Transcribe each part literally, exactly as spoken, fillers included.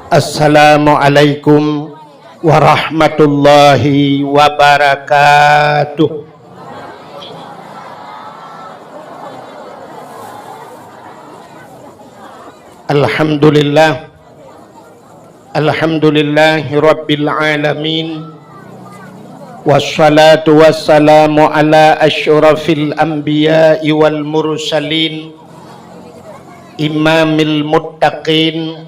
Assalamualaikum warahmatullahi wabarakatuh. Alhamdulillah. Alhamdulillahi rabbil alamin. Wassalatu wassalamu ala asyrafil anbiya'i wal mursalin, imamil muttaqin,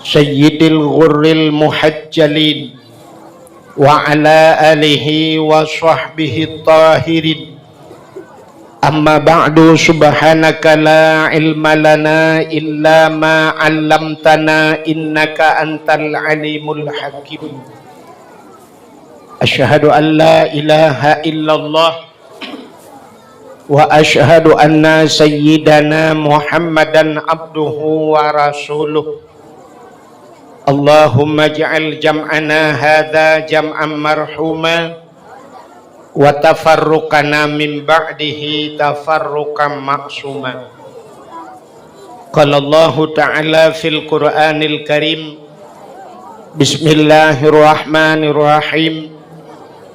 sayyidil ghurril muhajjalin, wa ala alihi wa sahbihi tahirin. Amma ba'du, subhanaka la ilma lana illa ma 'allamtana, innaka antal alimul hakim. Asyhadu an la ilaha illallah wa asyhadu anna sayyidana Muhammadan abduhu wa rasuluh. Allahumma ij'al jam'ana hadza jam'an marhuma, wa tafarruqana min ba'dihi tafarruqan ma'suma. Qala Allahu ta'ala fil Qur'anil Karim, bismillahirrahmanirrahim,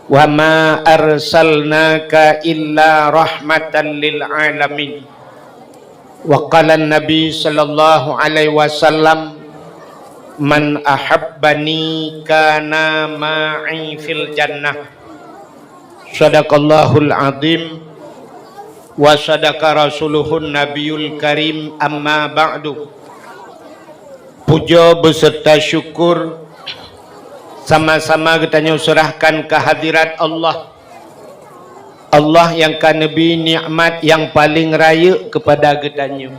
wa ma arsalnaka illa rahmatan lil alamin. Wa qala Nabi sallallahu alaihi wasallam, "Man ahabbani kana ma'i fil jannah." Sadaqallahul azim wa sadaqa rasuluhun nabiyul karim, amma ba'du. Puja beserta syukur sama-sama geutanyoe serahkan kehadirat Allah. Allah nyang ka neubri nikmat nyang paleng rayeuk keupada geutanyoe.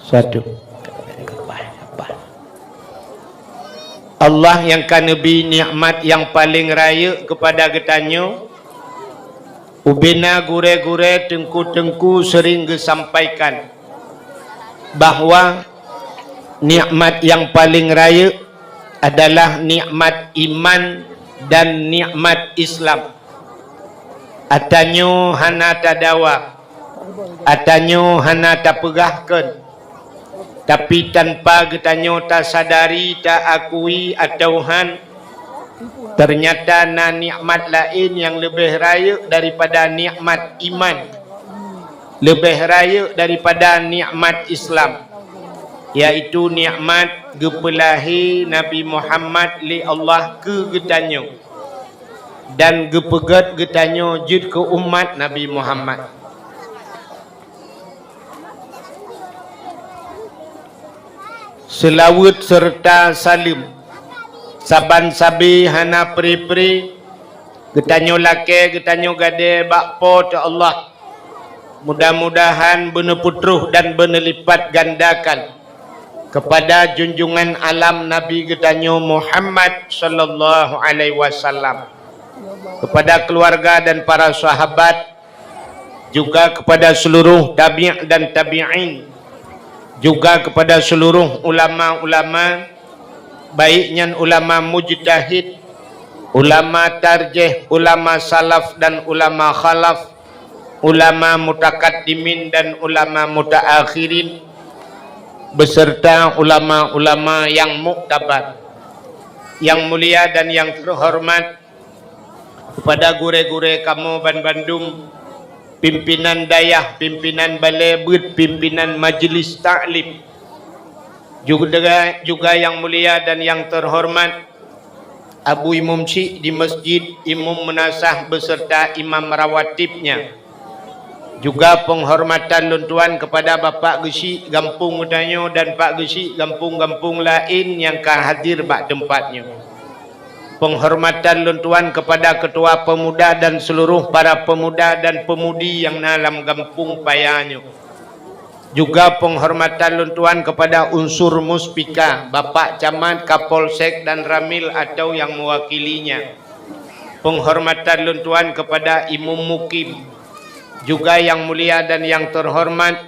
Satu. Allah nyang ka neubri nikmat nyang paleng rayeuk keupada geutanyoe. Ubena gurée-gurée, teungku-teungku sering geusampaikan bahwa nikmat nyang paleng rayeuk adalah nikmat iman dan nikmat Islam. Atanyoe hana tadawa, atanyoe hana tapeugah kheun, tapi tanpa geutanyoe tasadari, taakui atawa han, teunyata na nikmat laén nyang leubeh rayeuk daripada nikmat iman, leubeh rayeuk daripada nikmat Islam, yaitu nikmat geupeulahé Nabi Muhammad lé Allah keu geutanyoe dan geupeugét geutanyoe jeuet keu umat Nabi Muhammad. Seulaweuet seureuta saleuem saban sabe hana pre-pre geutanyoe lakée, geutanyoe gadée bak Po teu Allah. Mudah-mudahan beuneupeutroh dan beuneulipatgandakan keupada junjungan alam Nabi geutanyoe Muhammad sallallahu alaihi wasallam, keupada keuluwarga dan para sahabat, juga keupada seuluruh tabi' dan tabi'in, juga keupada seuluruh ulama-ulama, baik nyan ulama mujtahid, ulama tarjih, ulama salaf dan ulama khalaf, ulama mutakaddimin dan ulama mutaakhirin, beserta ulama-ulama nyang muktabar, nyang mulia dan nyang teuhoreumat, keupada gurée-gurée kamoe banbandum, pimpinan dayah, pimpinan balée beuet, pimpinan majeulis taklim, juga, juga nyang mulia dan nyang teuhoreumat, Abu Imum Syik di Masjid, Imum Meunasah beserta imam rawatibnya. Juga peunghormatan lôn tuan keupada Bapak Geuchik gampông geutanyoe dan Pak Geuchik gampông-gampông laén nyang ka hadir bak teumpat nyoe. Peunghormatan lôn tuan keupada Keutua Peumuda dan seuluruh para peumuda dan peumudi nyang na lam gampông paya nyoe. Juga peunghormatan lôn tuan keupada unsur muspika, Bapak Camat, Kapolsek dan Ramil atau nyang meuwakilinya. Peunghormatan lôn tuan keupada Imum Mukim, juga nyang mulia dan nyang teuhoreumat,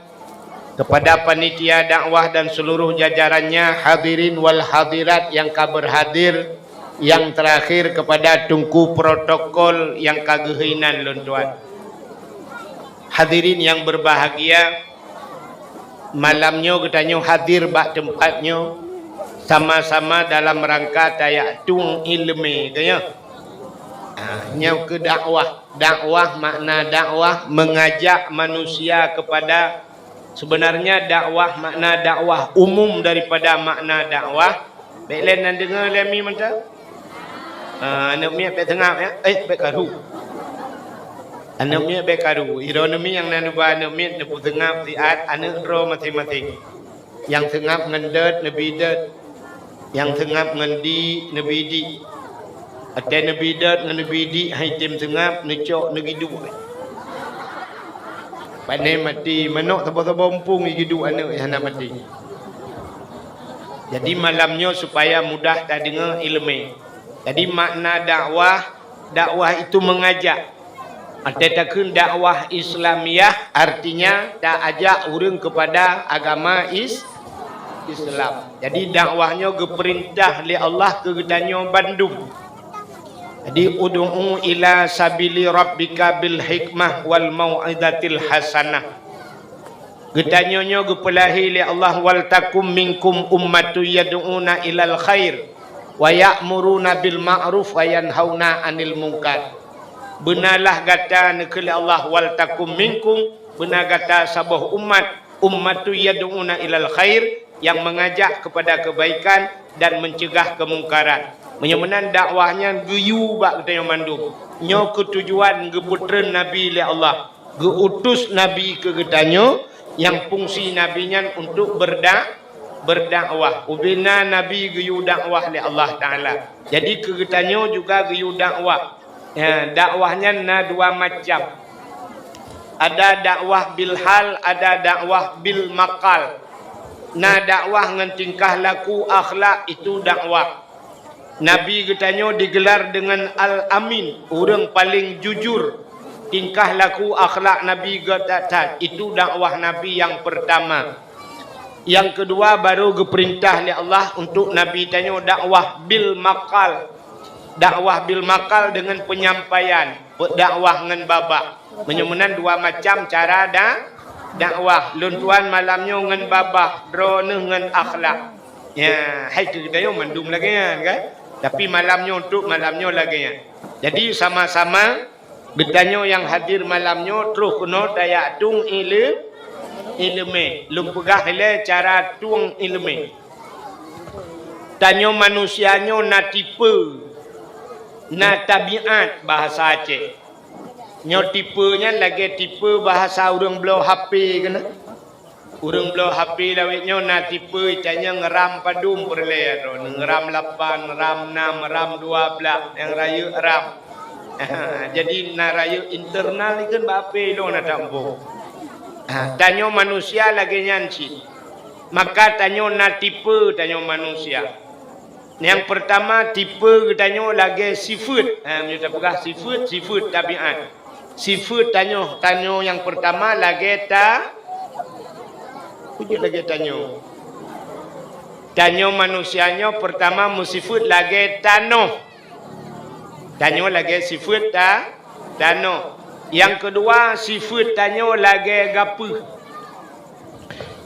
keupada panitia dakwah dan seuluruh jajarannya, hadirin wal hadirat nyang ka beurhadir, nyang teurakhir keupada teungku protokol nyang ka geuheuinan lôn tuan. Hadirin nyang beurbahagia, Malam nyoe geutanyoe hadir bak teumpat nyoe sama-sama dalam rangka tajak tueng iéleumé, ka nyoe. Ha, nyoe keu dakwah. Dakwah, makna dakwah, mengajak manusia kepada, sebenarnya dakwah, makna dakwah, umum daripada makna dakwah, bék lé na deungoe lé mi mantong. Ah, aneuk miet bék seungab, ya. Eh, bék karu. Aneuk miet bék karu. Droeneuh mi nyang na neuba aneuk miet neupeuseungab siat aneuk droe maséng-maséng. Nyang seungab ngon dot neubi dot. Nyang seungab ngon di neubi di. Watée neubi dot ngon neubi di han item seungab, neucok neugiduek. Pane maté manok saboh-saboh muphom igiduek aneuk nyang hana maté. Jadi malam nyoe supaya mudah tadeungoe iéleumé. Jadi makna dakwah, dakwah itu mengajak. Watée takheun dakwah Islamiyah, artinya taajak ureuëng kepada agama is-, Islam. Jadi dakwah nyoe geupeurintah lé Allah keu geutanyoe bandum. Jadi, "Ud'u ila sabili rabbika bil hikmah wal mau'izatil hasanah." Geutanyoe nyoe geupeulahé lé Allah, "Wal takum minkum ummatun yad'una ilal khair wa ya'muruna bil ma'ruf wa yanhauna 'anil munkar." Beunalah gata, neukheun lé Allah, "Wal takum minkum," beuna gata saboh umat, "ummatun yad'una ilal khair," yang mengajak kepada kebaikan dan mencegah kemungkaran. Meunyoe meunan dakwah nyan geuyue bak geutanyoe mandum. Nyoe keuh tujuan geupeutreun Nabi lé Allah. Geuutus Nabi keu geutanyoe, nyang fungsi Nabi nyan untuk berda-, berdakwah. Ubena Nabi geuyue dakwah lé Allah Taala. Jadi keu geutanyoe juga geuyue dakwah. Ya, dakwah nyan na dua macam. Ada dakwah bil hal, ada dakwah bil maqal. Na dakwah ngon tingkah laku, akhlak, itu dakwah. Nabi geutanyoe digelar deungon Al-Amin, ureuëng paleng jujur. Tingkah laku akhlak Nabi geuh that-that, itu dakwah Nabi nyang peurtama. Nyang keudua, barô geupeurintah lé Allah untuk Nabi tanyoe dakwah bil maqal. Dakwah bil maqal deungon peunyampaian, dakwah ngon babah. Meunyoe meunan dua macam cara da-, dakwah. Lôn tuan malam nyoe ngon babah, droeneuh ngon akhlak. Ya, hai keu geutanyoe mandum lagée nyan, kan? Tapi malam nyoe, untuk malam nyoe lagée nyan. Jadi, sama-sama geutanyoe nyang hadir malam nyoe troh keunoe tajak tueng iéle-, iéleumé. Lôn peugah ilée cara tueng iéleumé. Tanyoe manusia nyoe na tipe, na tabiat bahasa Aceh. Nyoe tipe nyan lagée tipe bahasa ureuëng bloe H P keunan. Ureuëng bloe H P lawét nyoe na tipe, tanyoe RAM padum peureulée droe, RAM lapan, RAM enam, RAM dua belas, nyang rayeuk RAM. Jadi na rayeuk internal ikheun bak H P lôn na tampông. Ha, tanyoe manusia lagée nyan cit. Maka tanyoe na tipe tanyoe manusia. Nyang peurtama, tipe geutanyoe lagée sifeuet. Ha, meunyoe tapeugah sifeuet, sifeuet tabiat. Sifeuet tanyoe, tanyoe nyang peurtama lagée ta-, peue jeuet lagée tanyoe. Tanyoe manusia nyoe peurtama meusifeuet lagée tanoh. Tanyoe lagée sifeuet ta-, tanoh. Nyang keudua, sifeuet tanyoe lagée gapeuh.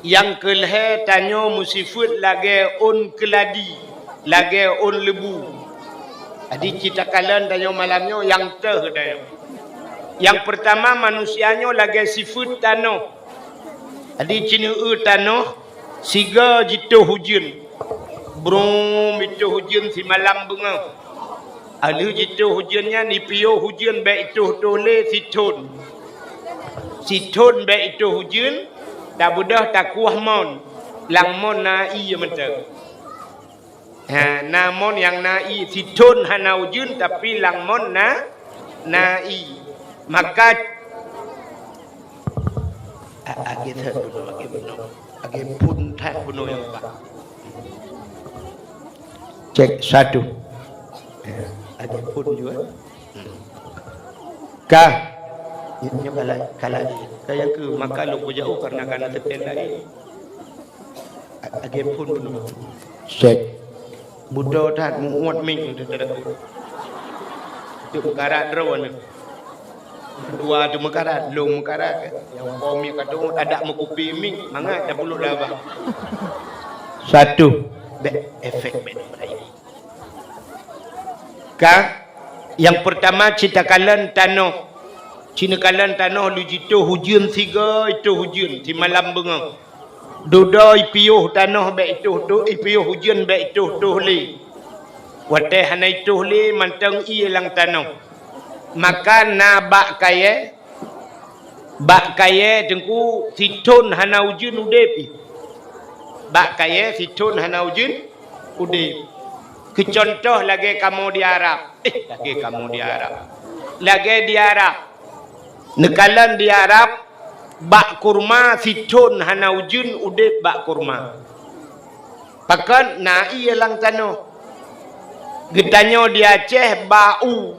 Nyang keulhée, tanyoe meusifeuet lagée ôn keuladi, lagée ôn leubu. Jadi, cit takalon tanyoe malam nyoe nyang teuh tanyoe. Nyang peurtama, manusia nyoe lagée sifeuet tanoh. Jadi, cineue tanoh, sigoe jitoh ujeuen. Brum, jitoh ujeuen simalam beungoh. Alheuh jitoh ujeuen nyan, jipiôh ujeuen bék jitoh-toh lé sithon. Sithon bék jitoh ujeuen, tabeudôh takueh mon. Lam mon na ie mantong. Ha, na mon nyang na ie. Sithon hana ujeuen, tapi lam mon na, na ie. Maka, a-, lagée that bunoe, lagée bunoe. Lagée phon that bunoe nyang ba. Cek satu. Ada phon juga. Kah? Nyoe kalau, kalau, kalau nyang keu maka lôn kujak karena kana teuken laén. Lagée phon bunoe. Cek. Buto that muot mik untuk terdekat. Untuk karat droe. Dua tu meukarat, lôn meukarat. Nyang po miet ka teuôt, adak meukupi miet, mangat dah puluk laba. Satu. Bèk efek bèk. Ka, nyang peurtama, ci takalon tanoh. Ci neukalon tanoh laju jitôh ujeuen sigoe, itôh ujeuen simalam beungoh. Dudoe ipiôh tanoh bèk itôh-tôh, ipiôh ujeuen bèk itôh-tôh lé. Watèe hana itôh lé, mantong ié lam tanoh. Maka na bak kayèe, bak kayèe teungku sithôn hana ujeuen udép. Bak kayèe sithôn hana ujeuen udép. Keu cuntoh lagèe kamoe di Arab. Eh, lagèe kamoe di Arab. Lagèe di Arab. Neukalon di Arab, bak kurma sithôn hana ujeuen udép bak kurma. Pakon na ié lam tanoh. Geutanyoe di Aceh bak u.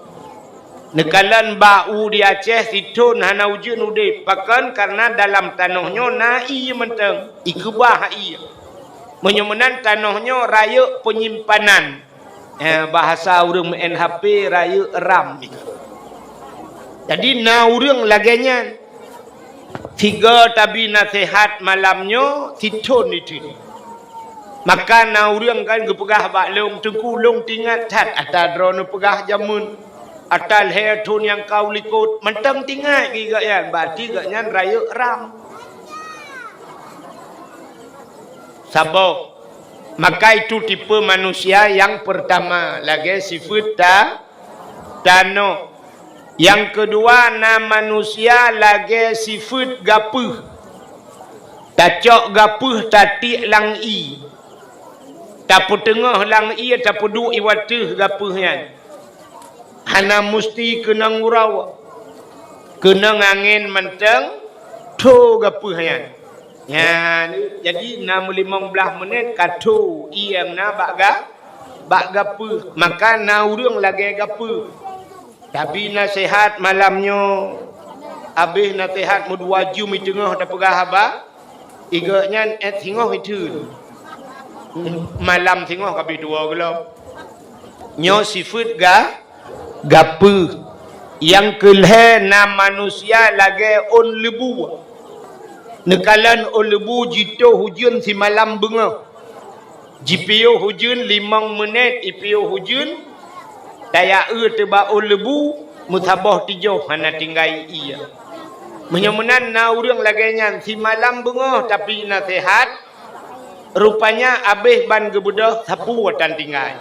Neukalon bak u di Aceh sithôn hana ujeuen udép. Pakon? Kareuna dalam tanoh nyoe na ié mantong. Ikeubah ié. Meunyoe meunan tanoh nyoe rayeuk peunyimpanan. Eh, bahasa ureueng meu'en H P rayeuk RAM. Jadi na ureueng lagèe nyan. Sigoe tabi naseuhat malam nyoe, sithôn diteue. Maka na ureueng kan geupeugah bak lôn, "Teungku, lôn teuingat that ata droeneuh peugah jameun, ata lhèe thôn nyang ka u likôt." Mantong teuingat geuh gobnyan, berarti gobnyan rayeuk RAM. Saboh. Maka itu tipe manusia nyang peurtama, lagèe sifeuet ta-, tanoh. Nyang keudua, na manusia lagèe sifeuet gapeuh. Tacok gapeuh tatiek lam ié. Tapeuteungoh lam ié, tapeuduek i ateueh gapeuh nyan. Hana musti keunong uroe. Keunong angèn mantong, tho gapeuh nyan. Nyan, jadi na meulimong blaih menit ka tho ié nyang na bak ga-, bak gapeuh. Maka na ureueng lagèe gapeuh. Tabi naseuhat malam nyoe, abéh naseuhat meudua jeuem i teungoh tapeugah haba, igobnyan èt singoh itheun. Malam singoh ka abéh tuwoe gohlom. Nyoe sifeuet ga-, gapeuh. Nyang keulhèe na manusia lagèe ôn leubu. Neukalon ôn leubu jitôh ujeuen simalam beungoh. Jipiôh ujeuen limong menit, ipiôh ujeuen, tajak eu teuh bak ôn leubu, meusaboh tijoh hana tinggai ié. Meunyoe meunan na ureueng lagèe nyan simalam beungoh tapi naseuhat, rupanya abéh ban geubeudôh sapeue tan tinggai.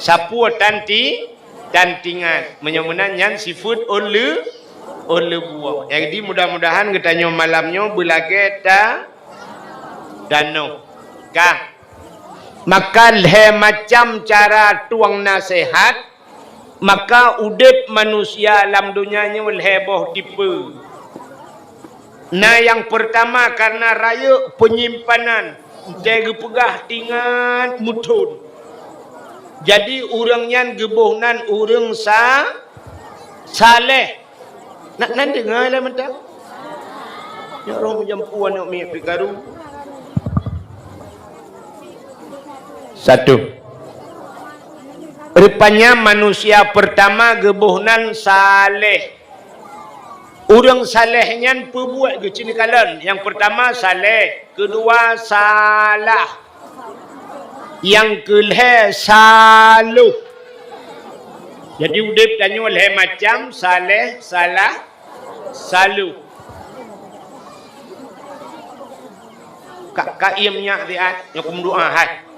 Sapeue tan ti-, tan tingat. Meunyoe meunan nyan sifeuet ôn leu-, ôn leubu. Jadi mudah-mudahan geutanyoe malam nyoe beulagèe ta-, tanoh. Ka. Maka lhèe macam cara tueng naseuhat, maka udép manusia lam donya nyoe lhèe boh tipe. Na nyang peurtama kareuna rayeuk peunyimpanan, watèe geupeugah tingat meuthôn. Jadi ureueng nyan geuboh nan ureueng sa-, saleh. Na, na deungö lé mantong? Nyoe roh meujampu aneuk miet pih karu. Satu. Rupanya manusia peurtama geuboh nan saleh. Ureueng saleh nyan peubuet geuh ci neukalon. Nyang peurtama saleh, keudua salah. Nyang keulhèe saloh. Jadi udép tanyoe lhèe macam, saleh, salah, saloh. Ka, ka iem nyak siat, nyoe kumeudoa hai.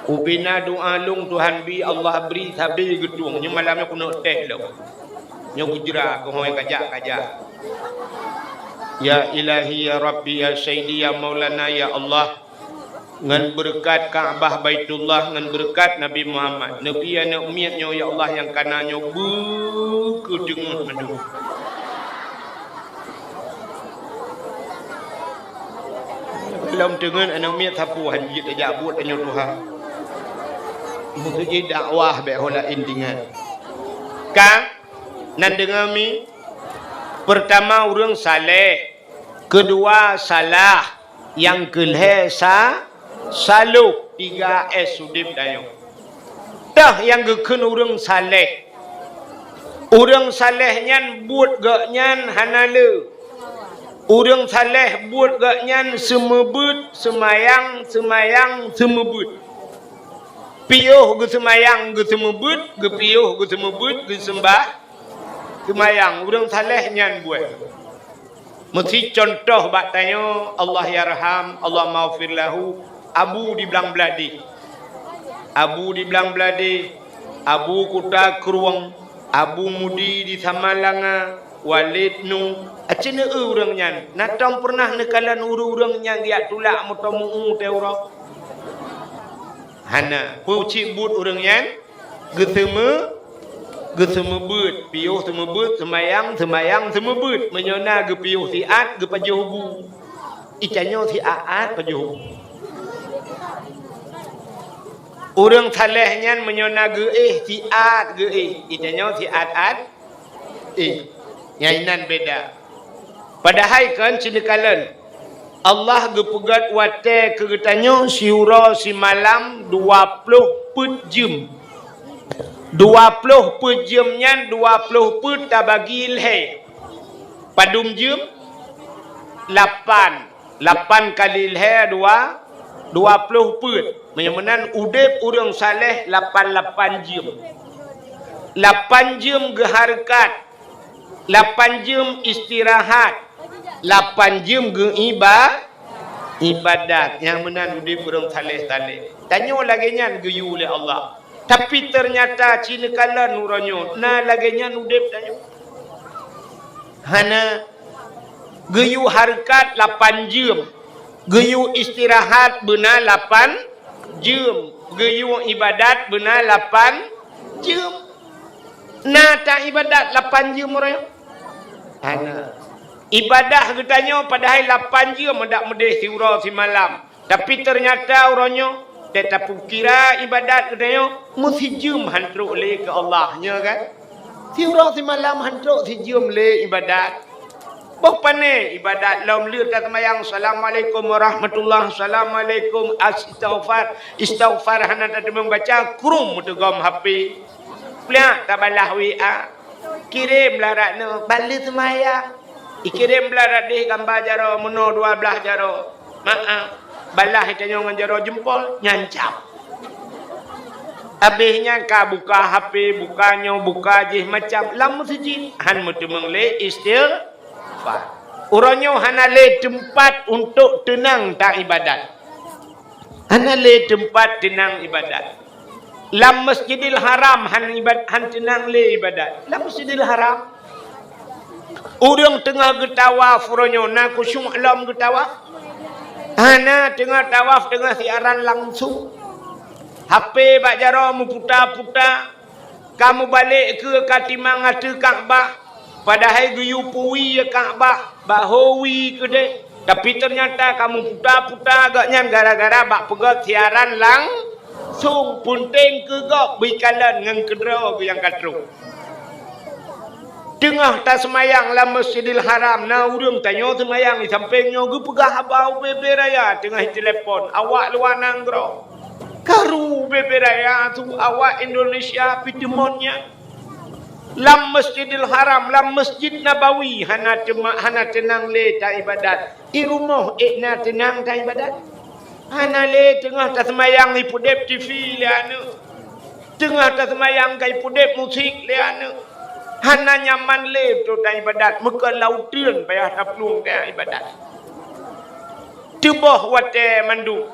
Ubina doa lôn Tuhan bi, Allah bri sabe geutueng. Nyoe malam nyoe keuneuk teh lôn. Nyoe geujra keuhôi kajak-kajak. Ya Ilahi, ya Rabbi, ya Sayyidi, ya Maulana, ya Allah. Ngon beureukat Ka'bah Baitullah, ngon beureukat Nabi Muhammad. Neubi aneuk miet nyoe, ya Allah, nyang kana nyoe beu keu teungeut mandum. Lom teungeut aneuk miet sapeue han jeuet tajak buet tanyoe tuha. Meukeue jih dakwah bèk ho laén tingat. Ka, nan deungö mi, peurtama ureueng saleh, keudua salah, nyang keulhèe sa-, saloh, tiga S udép tanyoe. Toh nyang geukheun ureueng saleh. Ureuëng saleh nyan buet gobnyan hana le. Ureuëng saleh buet gobnyan seumeubeuet, seumayang, seumayang, seumeubeuet. Piôh geuseumayang, geuseumeubeuet, geupiôh geuseumeubeuet, geuseumbah, seumayang. Ureuëng saleh nyan buet. Meusi contoh bak tanyoe, Allah yarham, Allah maghfir lahu, Abu di Blang Bladeh. Abu di Blang Bladeh, Abu Kuta Krueng, Abu Mudi di Samalanga, Walid Nu. Aci neu ureuëng nyan, na tom peureunah neukalon ureuëng-ureuëng nyang geujak tulak moto meu-u teuh uroe? Hana. Peue cit buet ureuëng nyan? Geuteumeu-, geuseumeubeuet, piôh seumeubeuet, seumayang, seumayang seumeubeuet. Meunyoe na geupiôh siat, geupajoh bu. Itanyoe siat-at pajoh bu. Ureuëng saleh nyan meunyoe na geuéh siat geuéh, itanyoe siat-at éh. Nyan inan beda. Padahai kon sineukalon, Allah geupeugét watée keu geutanyoe siuroe simalam dua ploh peuet jeuem. Dua ploh peuet jeuem nyan dua ploh peuet tabagi lhée. Padum jeuem? Lapan. Lapan kali lhée dua, dua ploh peuet. Meunyoe meunan udeb ureuëng saleh lapan lapan jeuem. Lapan jeuem geuhareukat. Lapan jeuem istirahat, lapan jeuem geuiba-, ibadat. Nyang meunan udeb ureuëng saleh-saleh. Tanyoe lagée nyan geuyue lé Allah. Tapi teunyata sineukalon uroe nyoe na lagée nyan udeb tanyoe. Hana. Geuyue hareukat lapan jeuem, geuyue istirahat beuna lapan jeuem, geuyue ibadat beuna lapan jeuem. Na ta ibadat lapan jeuem uroe nyoe? Hana. Ibadah geutanyoe padahai lapan jeuem dak meudeh siuroe simalam. Tapi teunyata uroe nyoe, teuh tapeukira ibadat geutanyoe meusijeuem han trok lé keu Allah, nyoe kan? Siuroe simalam han trok sijeuem lé ibadat. Boh pané ibadat lom lheueh taseumayang, "Assalamualaikum warahmatullah, assalamualaikum, astaghfar, istighfar," hana tateumeung baca, krum meuteugom H P. Pliak tabalah W A. Kirém blah rat nyoe, "Ban lheueh seumayang." Ikirém blah rat deh gamba jaroe, meunoe dua blaih jaroe. Maaf, balah tanyoe ngon jaroe jeumpol, nyan cap. Abéh nyan ka buka H P, buka nyoe, buka jih macam lam meuseujid, han meuteumeung lé istighfar. Uroe nyoe hana lé teumpat untuk teunang ta ibadat. Hana lé teumpat teunang ibadat. Lam Masjidil Haram han ibad-, han teunang lé ibadat. Lam Masjidil Haram. Ureuëng teungoh geutawaf uroe nyoe na khusyuk lom geutawaf? Hana, teungoh tawaf teungoh siaran langsung. H P bak jaroe meuputa-puta. Ka mubalek keu ka timang ateueh Ka'bah, padahai geuyue peuwie Ka'bah, bak ho wie keudeh. Tapi teunyata ka muputa-puta gobnyan gara-gara bak peugét siaran langsung, peunteng keu gob beuikalon ngon keudroe geu nyang ka trok. Teungoh taseumayang lam Masjidil Haram, na ureuëng tanyoe seumayang di sampéng nyoe geupeugah haba ubé-bé raya teungoh jitelepon awak luwa nanggroe. Karu bebe raya su awak Indonesia pih teumon nyan. Lam Masjidil Haram, lam Masjid Nabawi hana teuma, hana teunang lé ta ibadat. I rumoh ék na teunang ta ibadat? Hana lé, teungoh taseumayang ipeudeb T V lé aneuëk. Teungoh taseumayang ka ipeudeb musik lé aneuëk. Hana nyaman lé beutôi ta ibadat, meukeulauteuen payah taplueng ta ibadat. Teuboh watée mandum.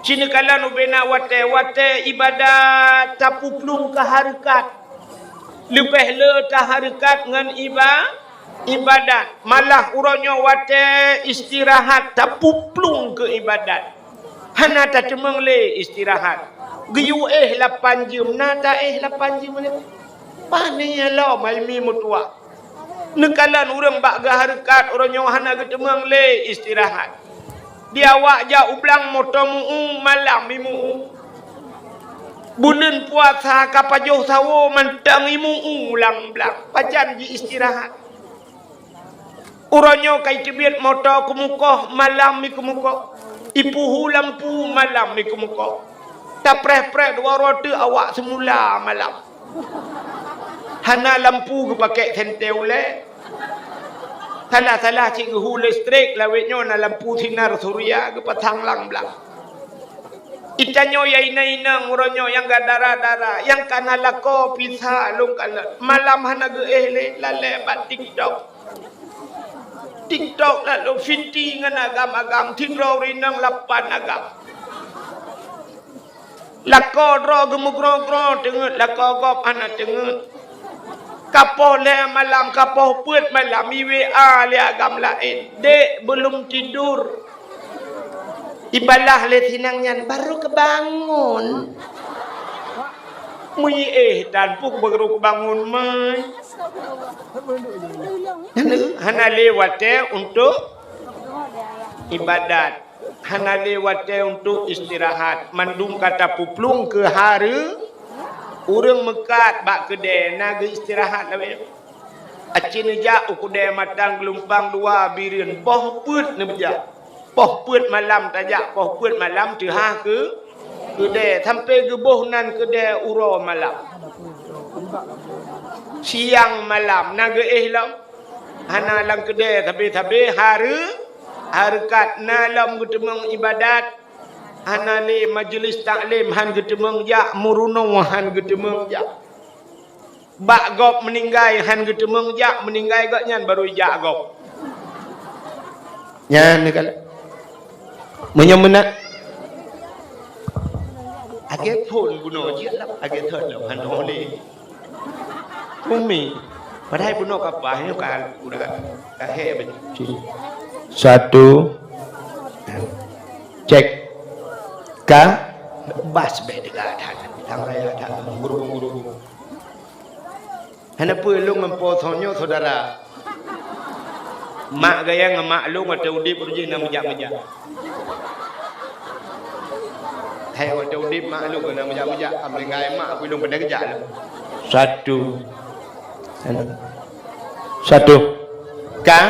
Ci neukalon ubena watée, watée ibadat tapeuplueng keu hareukat. Leubeh le tahareukat ngon iba-, ibadat. Malah uroe nyoe watée istirahat tapeuplueng keu ibadat. Hana tateumeung lé istirahat. Geuyue éh lapan jeuem, na taéh lapan jeuem lé. Pane lom hai mi meutuwah. Neukalon ureuëng bak geuhareukat uroe nyoe hana geuteumeung lé istirahat. Di awak jak u blang moto meu-u malam i meu-u. Buleuen puasa ka pajoh sawo mantong i meu-u lam blang. Pajan ji istirahat. Uroe nyoe ka iteubiet moto keumukoh malam i keumukoh. Ipuhu lampu malam i keumukoh. Tapreh-preh dua rote awak seumula malam. Hana lampu geupakèk sentée ulèe. Salah-salah cit geuhu listrik, lawét nyoe na lampu sinar surya geupasang lam blang. Itanyoe ya inong-inong uroe nyoe nyang ka dara-dara, nyang ka na lakoe pisa lôn kalon. Malam hana geuéh lé, lalée bak TikTok. TikTok lalu fiti ngon agam-agam, sidroe ureueng inong lapan agam. Lakoe droe geumeugroe-groe teungeut, lakoe gob hana teungeut. Kapoh lhèe malam, kapoh peuet malam, i W A lé agam laén. "Dek, belum tidur." Ibalah lé sinang nyan, "Baru kebangun." Meuiéh tan pun baru kebangun, mai. Hana, hana lé watèe untuk ibadat. Hana lé watèe untuk istirahat. Mandum ka tapeuplueng keu hareukat. Ureueng meukat bak keudè na geuistirahat lawét. Aci neujak u keudè Matang Geulumpang Dua Bireuen, poh peuet neujak. Poh peuet malam tajak, poh peuet malam teuhah keu keudè, sampoe geuboh nan keudè uroe malam. Siang malam na geuéh lom. Hana lam keudè sabe-sabe hareu-, hareukat, na lom geuteumeung ibadat. Hana lé majeulis taklim han geuteumeung jak, meurunoe han geuteumeung jak. Bak gob meuninggai han geuteumeung jak, meuninggai gobnyan baru jak gob. Nyan neukalon. Meunyoe meunan, lagèe thon bunoe jeuet lah, lagèe thon lom hana lé. Umi, padahai bunoe ka paih nyoe ka udah ka hèk beujeuet. Satu. Cek. Ka? Bas bèk deuga that. Tang raya that. Guru-guru. Hana peue lôn ngon po soe nyoe syedara. Mak gaya ngon mak lôn watèe udép ureueng jih na meujak-meujak. Hai watèe udép mak lôn na meujak-meujak, ka meuninggai mak pih lôn peureunah geujak lôn. Satu. Satu. Ka?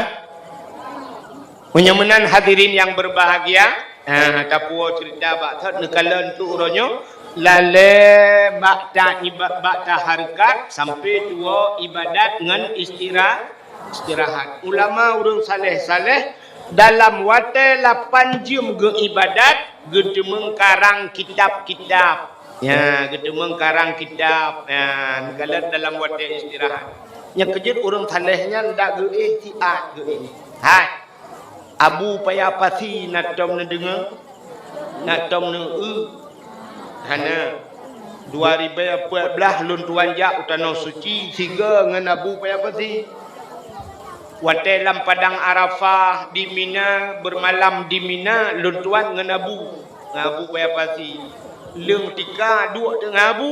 Meunyoe meunan hadirin yang berbahagia, ha, tapuwoe ceurita bak thot neukalon tu uroe nyoe, lalée bak ta iba-, bak tahareukat sampoe tuwoe ibadat ngon istira-, istirahat. Ulama ureuëng saleh-saleh dalam watée lapan jeuem geuibadat, geuteumeung karang kitab-kitab. Ya, geuteumeung karang kitab. Ya, neukalon dalam watée istirahat. Nyang keujeuet ureuëng saleh nyan dak geuéh siat geuéh. Hai. Abu Paya Pasi na tom neudeungoe? Na tom neueu? Hana. Dua ribèe peuet blah lôn tuan jak u Tanoh Suci sigoe ngon Abu Paya Pasi. Watée lam padang Arafah di Mina, beureumalam di Mina, lôn tuan ngon Abu, ngon Abu Paya Pasi. Leueng tika duek teungoh Abu.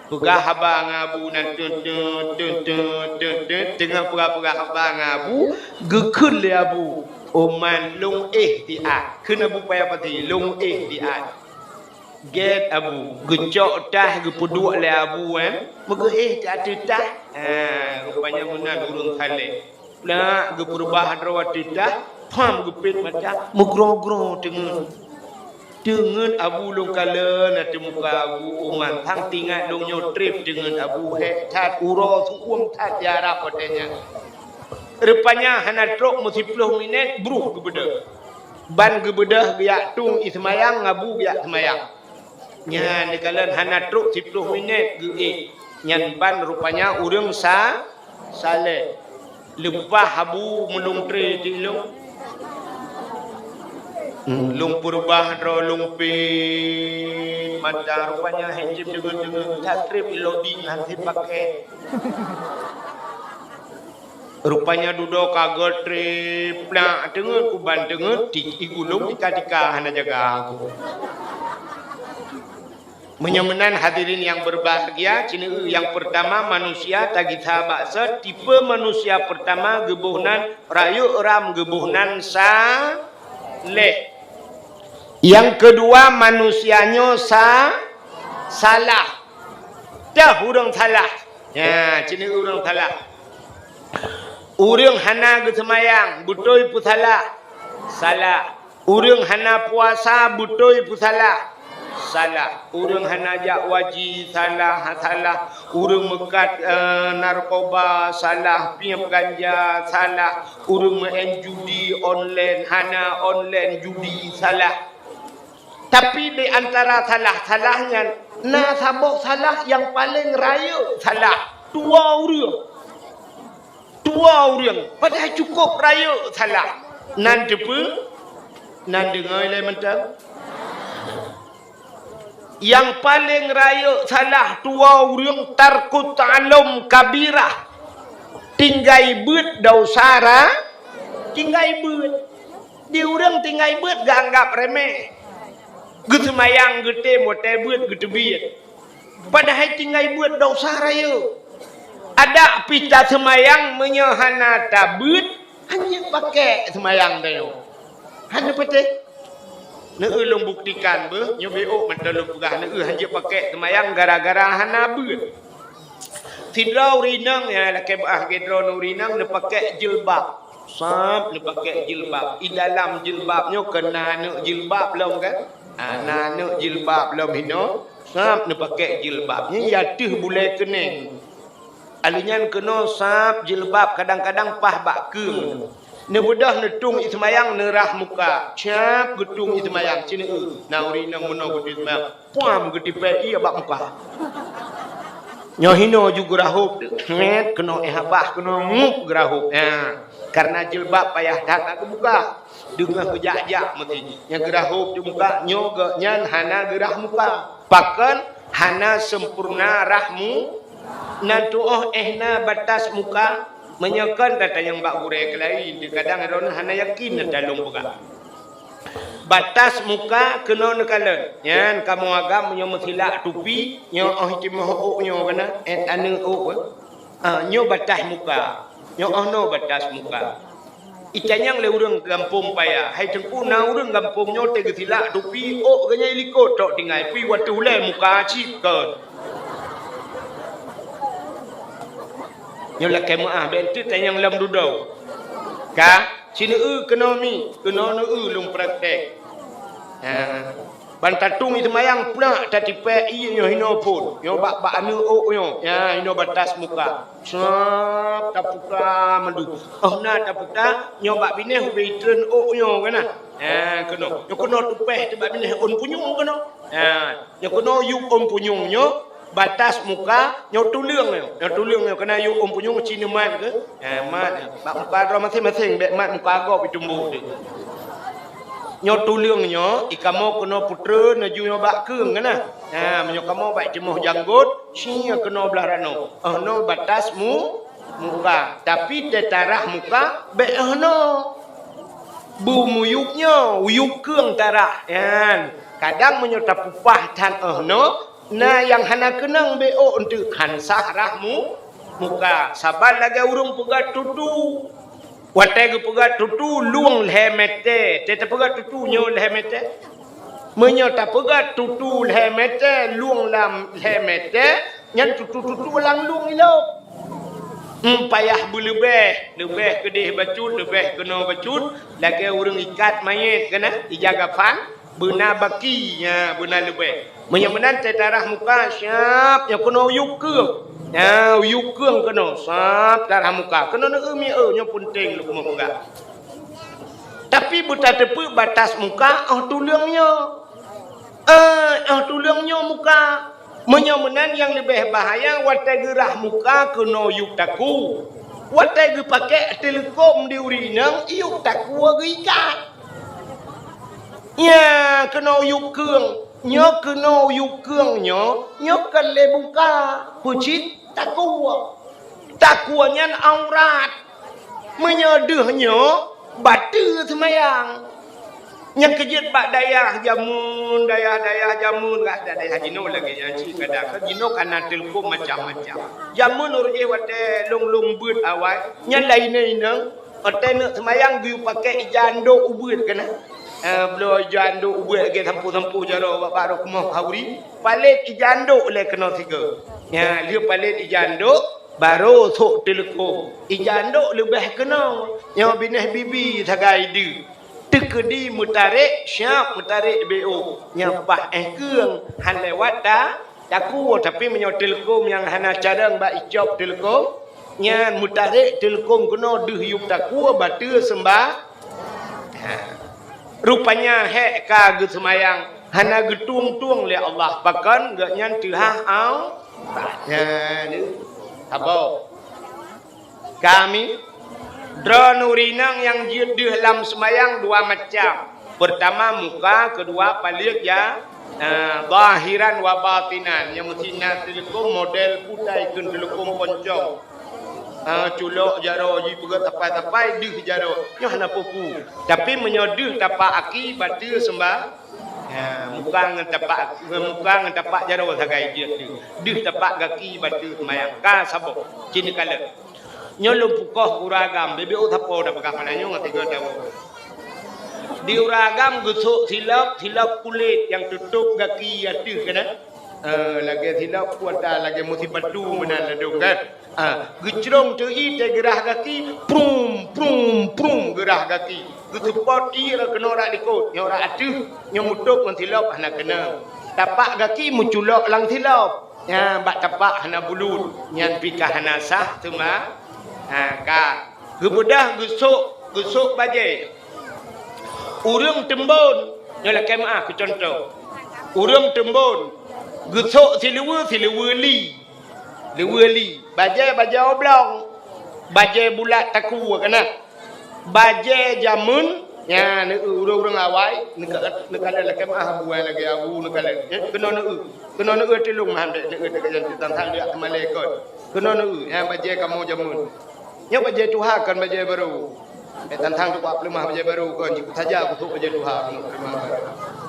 Peugah haba ngon Abu nan teut, teut, teut, teut, teut, teut, teungoh peugah-peugah haba ngon Abu, geukheun lé Abu, "Oman lôn éh siat." Kheun Abu Paya Pasi, "Lôn éh siat." Gét Abu, geucok tah geupeuduek lé Abu, eh, meugeuéh siat ateueh tah. Ah, rupanya meunan ureuëng saleh. Plak geupeureubah droe ateueh tah, pham geupét mata, meugroe-groe teungeut. Teungeut Abu lôn kalon ateueh muka Abu Oman, sang tingat lôn nyoe treb teungeut Abu hék that uroe su'uem that di Arab watée nyan. Rupanya hana trok meusiploh minét, bruh geubeudôh. Ban geubeudôh geujak tueng ié seumayang, Abu geujak seumayang. Nyan neukalon hana trok siploh minét geuéh. Nyan ban rupanya ureuëng sa-, saleh. Leupah Abu meulungtre di lôn. Hmm, lôn peureubah droe lôn pih mata rupanya hé jeuet deungon-deungon that treb ilodi nyan sipaké. Rupanya dudoe ka geutreb plak teungeut kuban teungeut ti igulong tika-tika hana jaga aku. Meunyoe meunan hadirin yang berbahagia, ceuneue nyang peurtama manusia tagisa bak sot, tipe manusia peurtama geuboh nan rayeuk ram geuboh nan saleh. Nyang keudua manusia nyoe sa-, salah. Teuh ureuëng salah. Ya, ceuneue ureuëng salah. Ureuëng hana geuseumayang, beutôi peusalah? Salah. Ureuëng hana puasa, beutôi peusalah? Salah. Ureuëng hana jak waji, salah, salah. Ureuëng meukat, eh, narkoba, salah. Piep ganja, salah. Ureuëng meu'en judi online, hana online judi, salah. Tapi di antara salah-salah nyan, na saboh salah nyang paleng rayeuk salah. Dua ureuëng. Dua ureuëng. Padahai cukup rayeuk salah. Nan teupeu, nan deungoe lé mantong. Nyang paleng rayeuk salah dua ureuëng tarkut ta'allum kabirah. Tinggai beuet dosa ra-, tinggai beuet. Di ureuëng tinggai beuet geuanggab remeh. Geuseumayang geutem watée beuet geuteubiet. Padahai tinggai beuet dosa rayeuk. Adak pih taseumayang meunyoe hana tabeuet, hanjeuet pakek seumayang tanyoe. Hana patéh. Neu lôn buktikan beuh, nyoe beuôk mantong lôn peugah, neu hanjeuet pakek seumayang gara-gara hana beuet. Sidroe ureuëng inong, ya, lakée beuah geuh droeneuh ureuëng inong neupakek jilbab. Sab neupakek jilbab. I dalam jilbab nyoe keu na aneuk jilbab lom kan? Ha, na aneuk jilbab lom hinoe. Sab neupakek jilbab. Nyan ateueh bulée keuneng. Alheuh nyan keunoe sab jilbab kadang-kadang paih bak keueng. Neubeudôh neutueng i seumayang neurah muka. Sab geutueng i seumayang. Sineuk na ureuëng inong meunoe geutueng i seumayang. Puam geutipée ié bak muka. Nyoe hinoe ju geurahôb. Sret keunoe éh abah keunoe ngup geurahôb. Nyan, kareuna jilbab payah that ka geubuka. Deungoe geujak-jak meuti. Nyang geurahôb di muka nyoe geuh nyan hana geurah muka. Pakon hana sempurna rahmu. Nan tuoh éh na batas muka. Meunyoe kon tatanyong bak gurée keulayi, kadang droeneuh hana yakin na talong peugah. Batas muka keunoe neukalon. Nyan kamoe agam meunyoe meusilak tupi, nyoe óh timoh ôk nyoe kana, eh, aneuk ôk, eh. Ah, nyoe batas muka. Nyoe óh noe batas muka. Itanyong lé ureuëng gampông paya, "Hai Teungku, na ureuëng gampông nyoe teuh geusilak tupi, ôk geuh nyan likot trok tinggai, pih wateuh ulée muka cit kon." Nyoe lakée meuáh, bék teuk tanyong lom dudoe. Ka? Sineuk keunoe mi, keunoe neuk lôn praktek. Ha. Ban tatueng i seumayang plak tatipée ié nyoe hinoe phon. Nyoe bak, bak aneuk ôk nyoe. Ya, hinoe batas muka. Sab tapuka mandum. Óh na tapuka, nyoe bak binéh ubé itreun ôk nyoe kana. Ha, keunoe. Nyoe keunoe tupéh teuh bak binéh ôn punyueng keunoe. Ha, nyoe keunoe yup ôn punyueng nyoe. Batas muka, nyoe tuleueng nyoe. Nyoe tuleueng nyoe, keunan yue ôn punyueng ci neumat keu? Eh, mat. Bak muka droe maséng-maséng, bék mat muka gob itumbôk teuh. Nyoe tuleueng nyoe, i kamoe keunoe putreun, neuju nyoe bak keueng keunan. Ha, meunyoe kamoe bak timoh janggot, ci nyoe keunoe blah ranoe. Óh noe batas mu-, muka. Tapi teutarah muka, bék óh noe. Beumuyup nyoe, uyup keueng tarah. Nyan. Kadang meunyoe tapupah that óh noe, na nyang hana keunong bék ôk eunteuk han sah rah mu-, muka. Saban lagée ureuëng peugöt tutu. Watée geupeugöt tutu lueng lhée mètè. Teuh tapeugöt tutu nyoe lhée mètè. Meunyoe tapeugöt tutu lhée mètè, lueng lam lhée mètè, nyan tutu-tutu lam lueng ilop. Em, payah beuleubeh, leubeh keudeh bacut, leubeh keunoe bacut, lagée ureuëng ikat manyét keunan, ijaga phan. Beuna baki, nya, beuna leubeh. Meunyoe meunan teutarah muka, siap, nyoe keunoe uyup keueng. Nya, uyup keueng keunoe, siap, tarah muka. Keunoe neueu mieu, nyoe peunteng lôn keumeung peugah. Tapi beutateupeue batas muka, óh tuleueng nyoe. Eh, óh tuleueng nyoe muka. Meunyoe meunan nyang leubeh bahaya, watée geurah muka keunoe yup takue. Watée geupakée teuleukom di ureuëng inong, yup takue geuikat. Nya, keunoe yup keueng. Nyoe keunoe yup keueng nyoe, nyoe kon lé muka. Peucit takue. Takue nyan aurat. Meunyoe deuh nyoe, bateue seumayang. Nyang keujeuet bak dayah jameun, dayah-dayah jameun, ka dayah jinoe lagée nyan cit kadang. Kan jinoe ka na teuleukom macam-macam. Jameun ureuëng jih watée lôn-lôn beuet awai, nyan laén inong, watée neuk seumayang geuyue pakée ija andok ubeuet keunan. Eh, bloe ija andok ubeuet lagée sampôh-sampôh jaroe bak, bak rumoh khauri, palét ija andok lé keunoe sigoe. Nya, lheueh palét ija andok, barô sôk teuleukom. Ija andok leubeh keunoe, nyoe binéh bibi sagai deuh. Teukeudi meutarek, siap meutarek B O. Nyang paih éh keueng, han lewat ta-, takue. Tapi meunyoe teuleukom nyang hana carông bak icop teuleukom, nyan meutarek teuleukom keunoe deuh yup takue bateue seumba-, ha. Rupanya hék ka geuseumayang, hana geutueng-tueng lé Allah. Pakon geuhnyan teuhah au-, nyan, saboh. Kami, droeneuh ureueng inong nyang jeuet deuh lam seumayang dua macam. Peurtama muka, keudua paleuet ja-, eh, zahiran wa batinan. Nyang meusti na teuleukom model putai kheun teuleukom poncong. Ah, culok jaroe jipeugöt tapai-tapai deuh jaroe. Nyoe hana peue-peue. Tapi meunyoe deuh tapak aki bateue seumba-, ha, muka ngon tapak, muka ngon tapak jaroe sagai jeuet deuh. Deuh tapak gaki bateue seumayang. Ka saboh. Cit neukalon. Nyoe lôn pukoh ureueng agam, bibeu sapo dah peugah mana nyoe ngon tiga tahun. Di ureueng agam geusok silop, silop kulét nyang tutôp gaki ateueh keunan. Eh, lagèe silop kuata, lagèe musibatu meunan ladôm kan. Ah, geucrông teuh ié teuh geurah gaki, prum, prum, prum geurah gaki. Geuseupôt ié keunoe rot likôt, nyoe rot ateueh, nyoe mutôb ngon silop hana keunong. Tapak gaki meuculok lam silop. Nyan bak tapak hana bulut, nyan pih ka hana sah teuma. Ha, ka. Geubeudôh geusok, geusok bajèe. Ureueng teumbon, nyoe lakèe meu'ah keu cuntoh. Ureueng teumbon, geusok siluweue, siluweue li. Luweue li. Bajèe, bajèe oblong. Bajèe bulat takue keunan. Bajèe jameun, nyan, ureueng-ureueng awai, neuka-, neukalon lakèe meu'ah buai lagèe abu neukalon. Eh, keunoe neueu. Keunoe neueu tilong meuhan bèk neueu teuka jan teuntang-tang jak keumalèe kon. Keunoe neueu, nyan bajèe kamoe jameun. Nyoe bajèe tuha kon bajèe barô. Bèk tantang teuka peuleumah bajèe barô kon, jikuk saja kusok bajèe tuha keunoe peuleumah barô.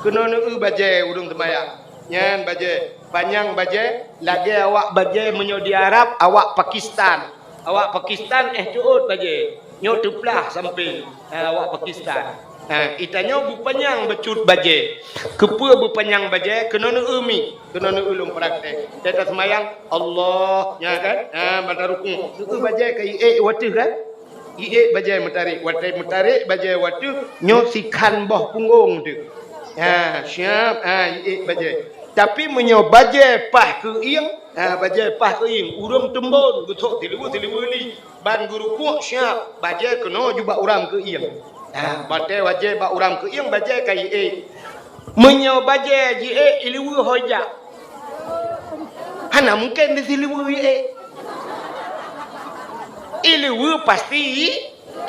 Keunoe neueu bajèe ureueng seumayang. Nyan bajèe, panyang bajèe, lagèe awak bajèe meunyoe di Arab, awak Pakistan. Awak Pakistan éh teuôt bajèe. Nyoe teuplah sampéng, ha, awak Pakistan. Ha, geutanyoe beupanyang bacut bajèe. Keupeue beupanyang bajèe? Keunoe neueu mi, keunoe neueu lôn praktek. Teuka seumayang, Allah, nyan kan? Ha, bak tarukuk. Neueu bajèe ka iék watèe kan? Iék bajèe meutarek. Watèe meutarek bajèe watèe, nyoe sikhan boh punggong teuh. Ha, siap. Ha, iék bajèe. Tapi meunyoe bajèe paih keu iéng, ha, bajèe paih keu iéng, ureueng teumbon geusok siluweue, siluweue li. Ban geurukuk siap, bajèe keunoe jubak uram keu iéng. Ha, watèe bajèe bak uram keu iéng, bajèe ka iék. Meunyoe bajèe jiék iluweue ho ijak, hana mungken di siluweue iék. Iluweue pasti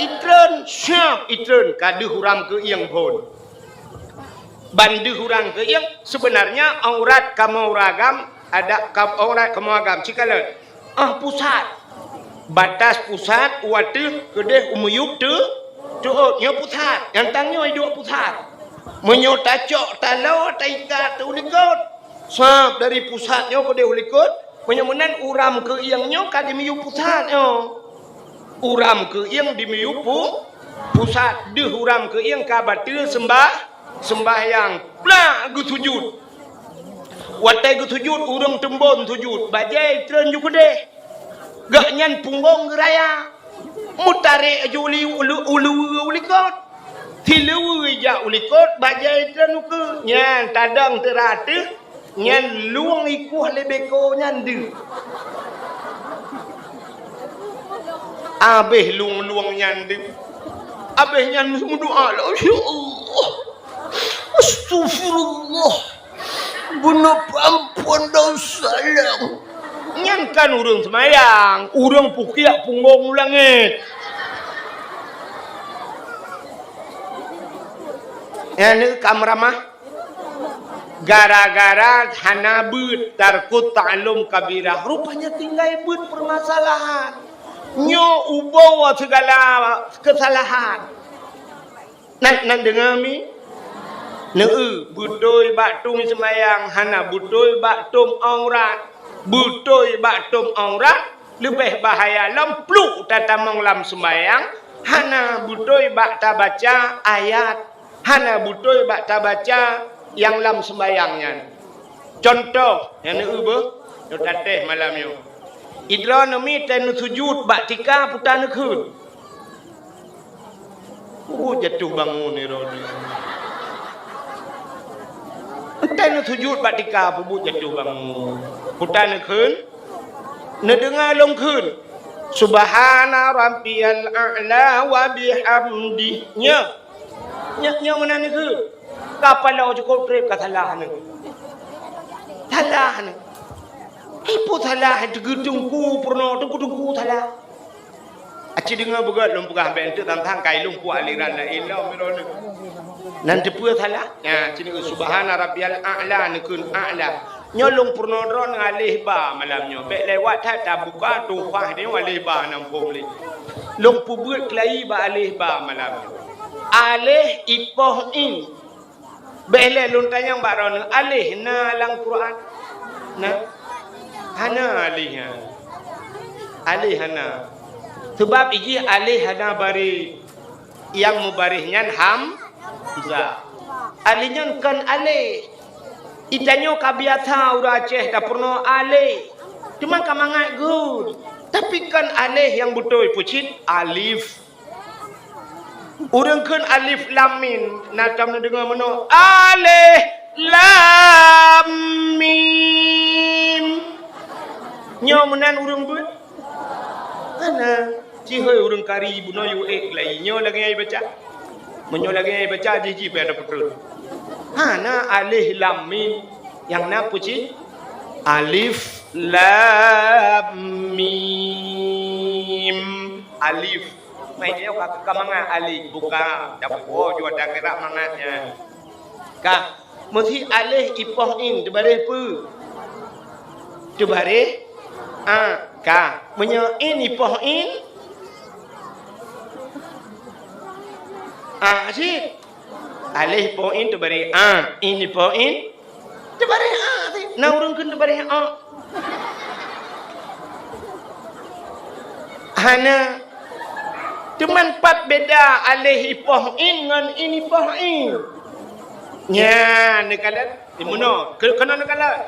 itreun, siap itreun, ka deuh uram keu iéng phon. Ban deuh uram keu iéng, seubeunarnya aurat kamoe ureueng agam, adak ka-, aurat kamoe agam, cikalon. Ah, pusat. Batas pusat u ateueh keudeh u miyueb teu-, teuôt. Nyoe pusat. Nyang tanyoe iduek pusat. Meunyoe tacok taloe taikat u likot, sab dari pusat nyoe keudeh u likot, meunyoe meunan uram keu iéng nyoe ka di miyueb pusat nyoe. Uram keu iéng di miyueb pu-, pusat. Deuh uram keu iéng ka bateue seumbah-, seumbahyang. Plak geusujut. Watèe geusujut, ureueng teumbon sujut, bajèe treun ju keudeh. Gobnyan punggong geuraya. Meutarek aju li-, ulu-, uluweue u likot. Siluweue ijak u likot, bajèe treun u keue. Nyan tadong teura ateueh, nyan lueng ikueh lé beko nyan deuh. Abéh lueng-lueng nyan deuh. Abéh nyan meudoa lom, "Ya Allah, astaghfirullah." Bunoe peuamphon dosa lôn. Nyan kan ureueng seumayang, ureueng pukiak punggong u langét. Nyan ka meuramah. Gara-gara hana beuet, tarkut ta'allum kabirah. Rupanya tinggai beuet peumasalahan. Nyoe uboe sigala keusalahan. Nan, nan deungoe mi? Neueu, beutôi bak tueng seumayang, hana beutôi bak tueng aurat. Beutôi bak tueng aurat, leubeh bahaya lom pluek tatamong lam seumayang, hana beutôi bak tabaca ayat, hana beutôi bak tabaca nyang lam seumayang nyan. Cuntoh, nyang neueu beuh, nyoe tatéh malam nyoe. Idroe neumi teuh neusujut bak tika puta neukheun. Peubuet jatuh bangun ni droeneuh. Entah neusujut bak tika peubuet jatuh bangun. Peue ta neukheun? Neudeungoe lôn kheun, "Subhana rabbiyal a'la wa bihamdih." Nyoe. Nyoe, nyoe meunan neukheun. Ka paloe cukôp trép ka salah neuh. Salah neuh. Hai peue salah, teungku peurunoe, teungku-teungku salah. Aci deungoe beugöt lôn peugah bèk eunteuk tang-tang kai lôn puak aliran laén lom droeneuh. Nan teupeue salah? Nyan, ci neukheun, "Subhana rabbiyal a'la," neukheun a'la. Nyoe lôn peurunoe droeneuh aléh ba malam nyoe. Bèk lewat that tabuka tuhfah nyoe aléh ba nam phom lé. Lôn peubeuet keulayi bak aléh ba malam nyoe. Aléh ipoh in. Bèk lé lôn tanyong bak droeneuh, aléh na lam Quran? Na? Hana aléh nyan. Aléh hana. Sabab ijih aléh hana baréh. Nyang mubaréh nyan hamzah. Aléh nyan kon aléh. Itanyoe ka biasa ureueng Aceh tapeurunoe aléh. Teuma ka mangat geuh. Tapi kon aléh nyang beutôi peucit alif. Ureueng kheun alif lam mim, na tom neudeungoe meunoe, alif lam mim. Nyoe meunan ureueng beuet? Hana. Ci hôi ureueng kari bunoe yue ék lai. Nyoe lagèe nyang baca. Meunyoe lagèe nyang baca, jih-jih payah tapeutrön. Hana alif lam mim. Nyang na peucit alif lam mim. Alif. Mai nyoe ka, ka mangat alif, bukan. Dak po jua dak kira mangat nyan. Ka, meusi alif ipoh in, teubaréh peue? Teubaréh a, ka. Meunyoe in ipoh in, a cit. Alif ipoh in teubaréh a, in ipoh in teubaréh a, na ureueng kheun teubaréh a. Hana. Teuma pat beda alif ipoh in ngon in ipoh in. Nyan, neukalon. Di meunoe, keu-, keunoe neukalon.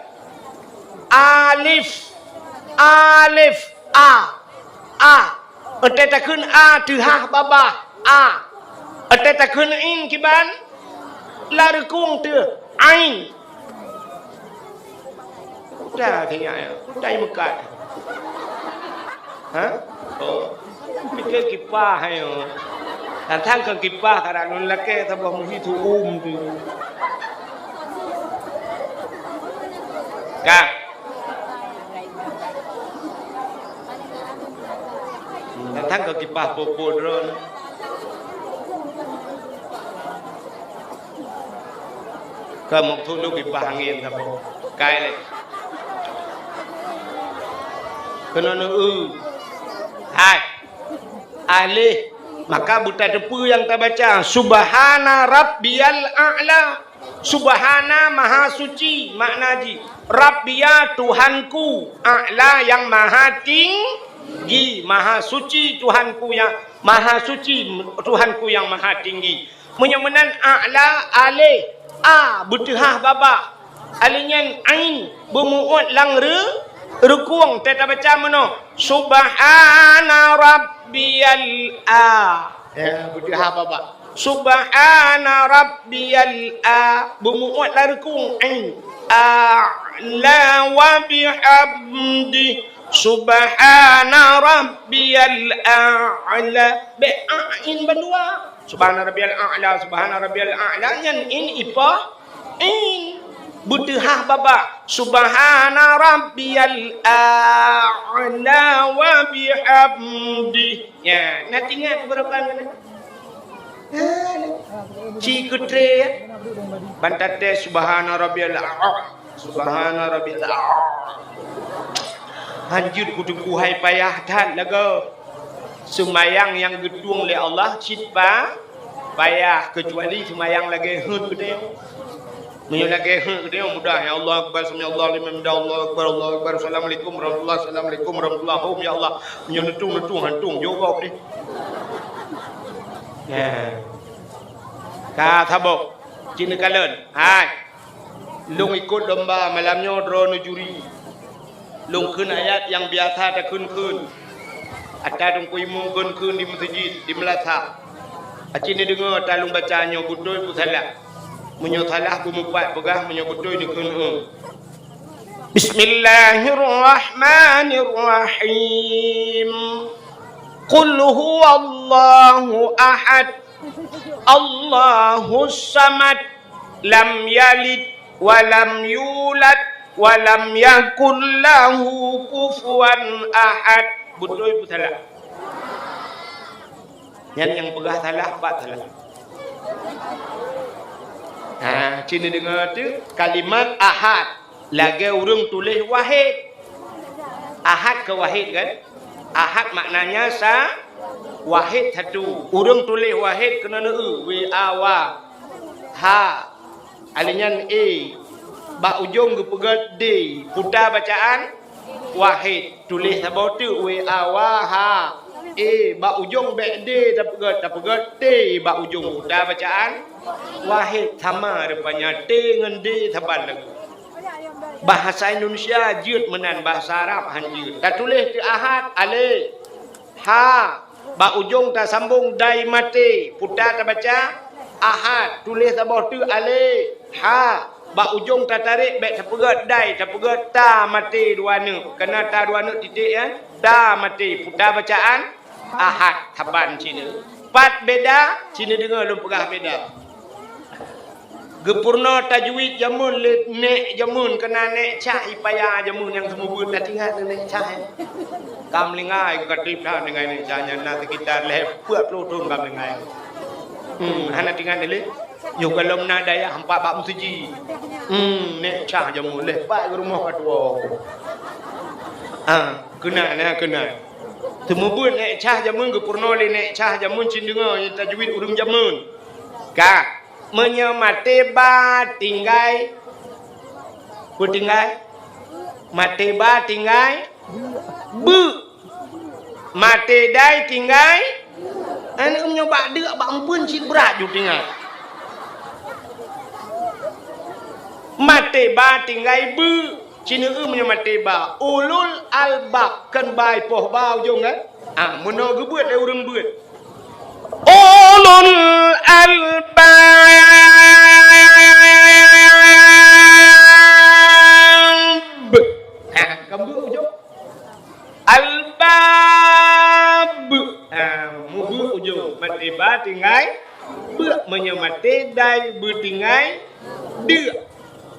Alif. Alif. A. A. Watèe takheun a teuhah babah, a. Watèe takheun in kiban, lam reukung teuh, ain. Dah tanya ya, dah meukat. Ha? Oh. Pikir kipah ayo. Datang ke kipah, kada nun lakèe saboh muhi tu um tu. Ka. Datang ke kipah popo droen. Ka meuthulu kipah angén saboh. Kai lé. Keunoe neu-eu. Hai. Alif. Maka buta teupeu nyang tabaca, "Subhana rabbiyal a'la." Subhana, maha suci, makna jih. Rabbiya, Tuhanku. A'la, yang maha tinggi. Maha suci Tuhanku yang, maha suci Tuhanku yang maha tinggi. Meunyoe meunan a'la, alif, a, beuteuhah babah. Alif nyan ain, beumuot lam re-, reukung. Teuh tabaca meunoe, "Subhana rabbiyal a." Ya, beuteuhah babah. "Subhana rabbiyal a." Beumuot lam reukung. Ain. "A'la wa bihamdi. Subhana rabbiyal a'la." Bèk ain bandua. "Subhana rabbiyal a'la, subhana rabbiyal a'la." Nyan in ipoh in. Beuteuhah babah. "Subhana rabbiyal a'la wa bihamdi." Ya, na teuingat beurapa kali? Ci keutré, ya. Ban taté subhana rabbiyal a'la. Subhana rabbiyal a'la. Hanjeuet kuteupeu hai payah that lagoe. Seumayang nyang geutueng lé Allah cit pa-, payah, keucuali seumayang lagèe heuet geutanyoe. Meunyoe lagèe heuet geutanyoe mudah, ya Allah akbar, sami Allahu liman hamidah, Allahu akbar, Allahu akbar, assalamualaikum warahmatullah, assalamualaikum warahmatullah, hom ya Allah. Meunyoe neutueng, neutueng, hantom, jok gob deh. Nah. Ka saboh. Ci neukalon. Hai. Lôn ikot lomba malam nyoe droeneuh juri. Lôn kheun ayat nyang biasa takheun-kheun. Ata Teungku Imum kheun-kheun di meuseujid, di meulasah. Aci neudeungoe ata lôn baca nyoe beutôi peu salah. Meunyoe salah beumeupat peugah, meunyoe beutôi neukheun, eh. Bismillahirrahmanirrahim. Qul huwallahu ahad. Allahus samad. Lam yalid wa lam yulad wa lam yakul lahu kufuwan ahad. Beutôi peu salah? Nyan nyang peugah salah, pat salah. Ha, ci neudeungoe teuh kalimat ahad. Lagèe ureueng tuléh wahid. Ahad keu wahid kan? Ahad maknanya sa-, wahid satu. Ureueng tuléh wahid keunoe neu-, e, W A wa. Ha. Alèh nyan e. Bak ujong geupeugèt D. Puta bacaan wahid. Tuléh saboh teuk W A wa ha. E, bak ujong bèk D tapeugèt, tapeugèt T bak ujong. Puta bacaan wahid. Sama rupanya T ngon D saban lagoe. Bahasa Indonesia jeuet meunan, bahasa Arab han jeuet. Tatuléh teuk ahad, alif, ha. Bak ujong tasambong dai maté, puta tabaca ahad. Tuléh saboh teuk alif, ha. Bak ujong tatarék bèk tapeugèt dai, tapeugèt ta maté dua neuk. Kana ta dua neuk titék, ya. Ta maté, puta bacaan ahad. Saban cit neu. Pat beda, ci neudeungoe lôn peugah beda. Geupeurunoe tajwid jameun lé nèk jameun, keunan nèk Cah i paya jameun nyang seumeubeuet, na teuingat nèk Cah, eh? Ka meulinggai ka trép that deungon nèk Cah nyan, na sekitar lhèe peuet ploh thôn ka meulinggai. Hmm, hana teuingat lé? Yoh gohlom na dayah empat bak meuseujid. Hmm, nèk Cah jameun lhèe pat geurumoh ka tuwoe. Ah, keunan, na keunan. Seumeubeuet nèk Cah jameun, geupeurunoe lé nèk Cah jameun, ci neudeungoe tajwid ureueng jameun. Ka. Meunyoe maté ba tinggai, peue tinggai? Maté ba tinggai beuk. Maté dai tinggai, aneuk meunyoe bak deuk, bak meubeuen cit brat ju tinggai. Maté ba tinggai beuk. Ci neu-eu meunyoe maté ba. Ulul albab, kan ba i poh ba ujong, kan? Ah, meunoe geubeuet lé ureueng beuet. Ulul albab. Ha, kan beuk ujong. Albab. Ha, mubeuk ujong. Maté ba tinggai beuk, meunyoe maté dai beutinggai deuk.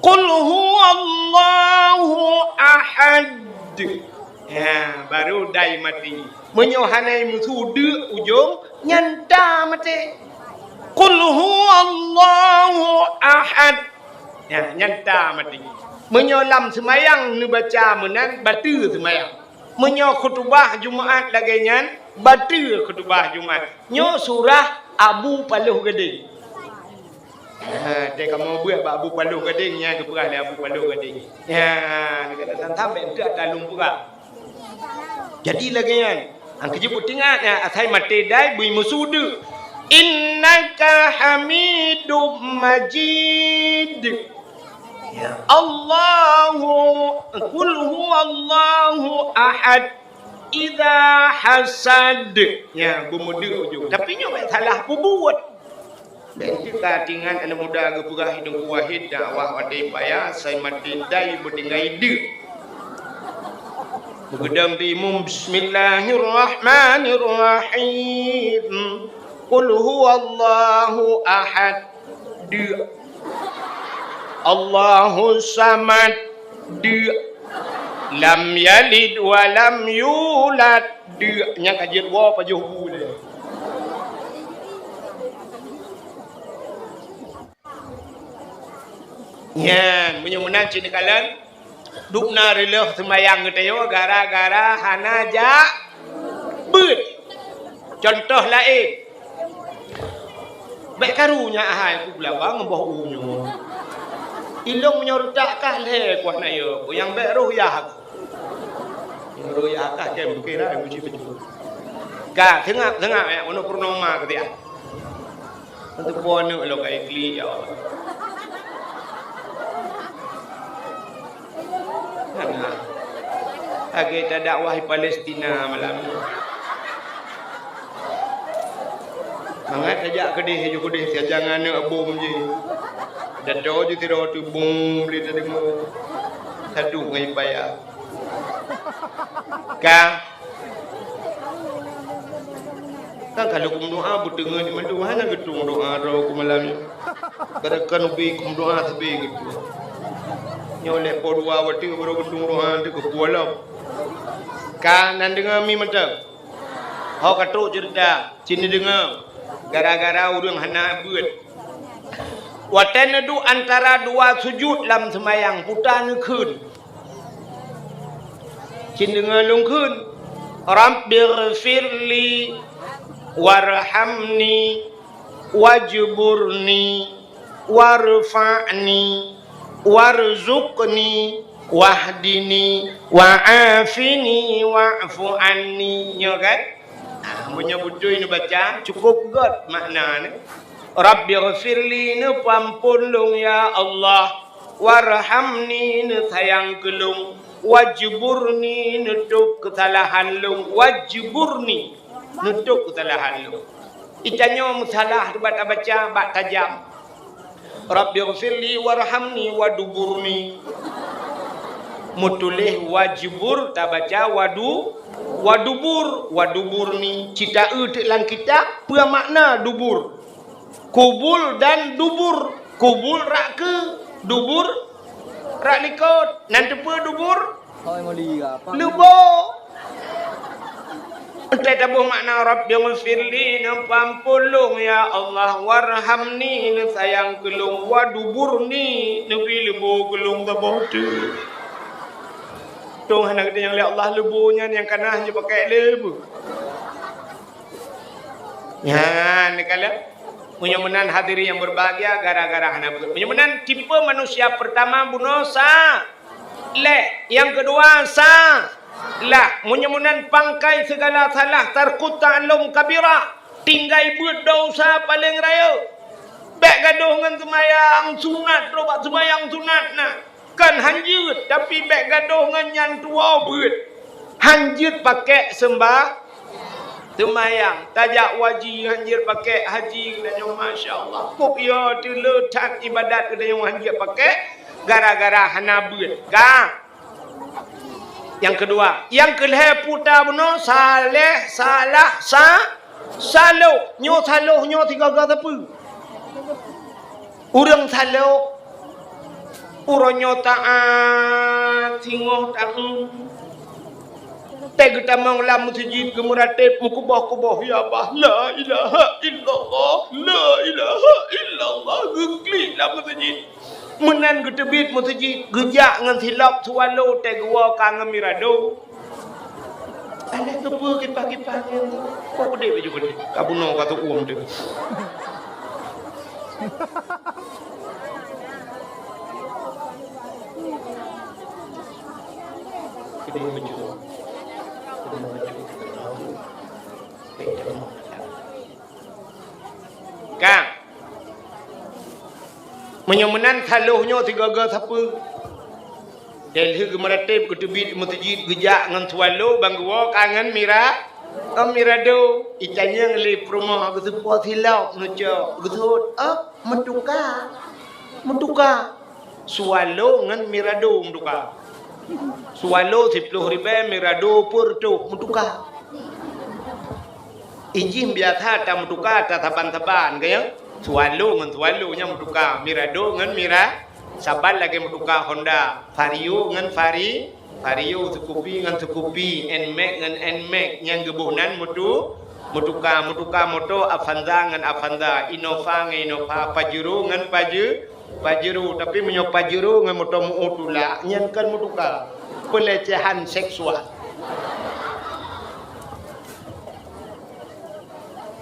Qul huwallahu ahad. Ha, baru dai maté. Meunyoe hana meusu deuk ujong, nyan ta maté. Qul huwallahu ahad. Ha, nyan ta maté. Meunyoe lam seumayang neubaca meunan, bateue seumayang. Meunyoe khutubah Jumat lagèe nyan, bateue khutubah Jumat. Nyoe surah Abu Paloh Gadeng. Ha, teuka kamoe beuet bak Abu Paloh Gadeng nyang geupeugah lé Abu Paloh Gadeng. Ha, neugata santang bèk enteuk ata lôn peugah. Jadi lagèe nyan, nyang keujeuet beutingat nyan, asai maté dai beu meusu deuk. Innaka Hamidum Majid. Ya. Allahu, qul huwallahu ahad. Idza hasad. Ya, beumeudeuk ujong. Tapi nyoe bèk salah peubuet. Bèk teuka tingat aneuk muda geupeugah Teungku Wahid dakwah watèe paya, sai maté dai beutinggai deuk. Beugeudong di imum, bismillahirrahmanirrahim. Qul huwallahu ahad. Deuk. Allahus samad. Deuk. Lam yalid wa lam yulad. Deuk. Nyang ka jeuet woe pajoh bu lé. Nyan, meunyoe meunan cit neukalon, dubna reuloh seumayang geutanyoe gara-gara hana jak beuet. Cuntoh laén, bèk karu nyan ahai ku beulaba ngon boh u nyoe. Ilong meunyoe reutak kah lhèe kuah na yue, nyang bèk roh yah. Nyang roh yah kah kem bukira uji beujeuet. Ka, seungap, seungap ya, meunyoe purnoma keu dia. Untuk po aneuk lôn ka iklik, ya Allah. Hana. Lagèe tadakwah di Palestina malam ni. Mangat tajak keudeh, ju keudeh, siajangan aneuk bom jih. Dato ju sidroe teubong lé tadeungoe. Saduek ngon ipaya. Ka. Kan kalau kumeudoa beuteungeut mandum hana geutueng doa droe ku malam nyoe. Kadang-kadang ubé kumeudoa sabé geutueng. Nyoe lé po dua watèe baru geutueng doa teuh keupualom. Ka nan deungoe mi mantong. Ho ka trok ceurita, cit neudeungoe. Gara-gara ureueng hana beuet. Watèe neuduek antara dua sujud lam seumayang, puta neukheun. Cit deungoe lôn kheun, "Rabbighfirli warhamni wajburni warfa'ni warzuqni wahdini wa'afini wa'fu anni." Nyoe kan? Ah, meunyoe beutôi neubaca, cukup göt makna nyoe. "Rabbighfirli," neupeuamphon lôn, ya Allah. "Warhamni," neusayang keu lôn. "Wajburni," neutôb keusalahan lôn. "Wajburni," neutôb keusalahan lôn. Ita nyoe meusalah bak tabaca, bak tajam. "Rabbighfirli warhamni waduburni." Meutuléh wajbur, tabaca wadu-, wadubur, waduburni. Cit taeu teuk lam kitab, peue makna dubur. Kubul dan dubur. Kubul rak keu, dubur rak likot. Nan teupeue dubur? Hôi, ngoli ka, apa? Leubo. Entah taboh makna Rabbighfirli, neupeuamphon lôn, ya Allah, warhamni, neusayang keu lôn, waduburni, neubi leubo keu lôn saboh teuk. Tong hana geutanyong lé Allah leubo nyan nyang kana hana jipakék lé beuh. Nyan, neukalon. Meunyoe meunan hadirin yang berbahagia, gara-gara hana beuet. Meunyoe meunan tipe manusia pertama bunoe sa-, leh. Yang kedua sa-, lah. Meunyoe meunan pangkai segala salah, tarkut ta'allum kabira. Tinggai beuet dosa paléng rayeuk. Bèk gadoh ngon seumayang sunat, trok bak seumayang sunat na. Kan hanjeuet, tapi bèk gadoh ngon nyan tuwoe beuet. Hanjeuet pakék seumba-, seumayang. Tajak u haji hanjeuet pakék haji geutanyoe, masya Allah. Kok yo teuleu that ibadat geutanyoe hanjeuet pakék gara-gara hana beuet. Ka. Yang kedua, yang keulhèe puta bunoe, saleh, salah, sa-, saloh. Nyoe saloh nyoe sigaga sapeue? Ureueng saloh, uroe nyoe taat, singoh taat. Teuh geutamong lam meuseujid geumeurateb meukuboh-kuboh, ya bah, la ilaha illallah, la ilaha illallah, geuklik lam meuseujid. Meunan geuteubiet meuseujid, geujak ngon silop swallow teuh geuwoe ka ngon mirado. Alah keupeue kipah-kipah nyan? Kok udeb baju keudeh? Ka bunoe ka tuuem teuh. Keudeh baju. Keudeh baju. Ka. Meunyoe meunan saloh nyoe sigaga sapeue? Teuh lheueh geumeurateb geuteubiet meuseujid geujak ngon swallow ban geuwoe ka ngon mira-, ngon mirado. Itanyong lé peurumoh geuseupôt silop neucok geuseuôt, "Oh, meutuka. Meutuka." Swallow ngon mirado meutuka. Swallow siploh ribèe, mirado peuet reutôh meutuka. Ijih biasa tameutuka tasaban-saban, ka nyo? Swallow ngon swallow nyan meutuka, mirado ngon mira-, saban lagèe meutuka Honda, Vario ngon Vari-, Vario, Scoopy ngon Scoopy, Nmax ngon Nmax, nyang geuboh nan meutu-, meutuka, meutuka moto Avanza ngon Avanza, Innova ngon Innova, Pajero ngon Paje-, Pajero, tapi meunyoe Pajero ngon moto meu tulak, nyan kon meutuka, pelecehan seksual.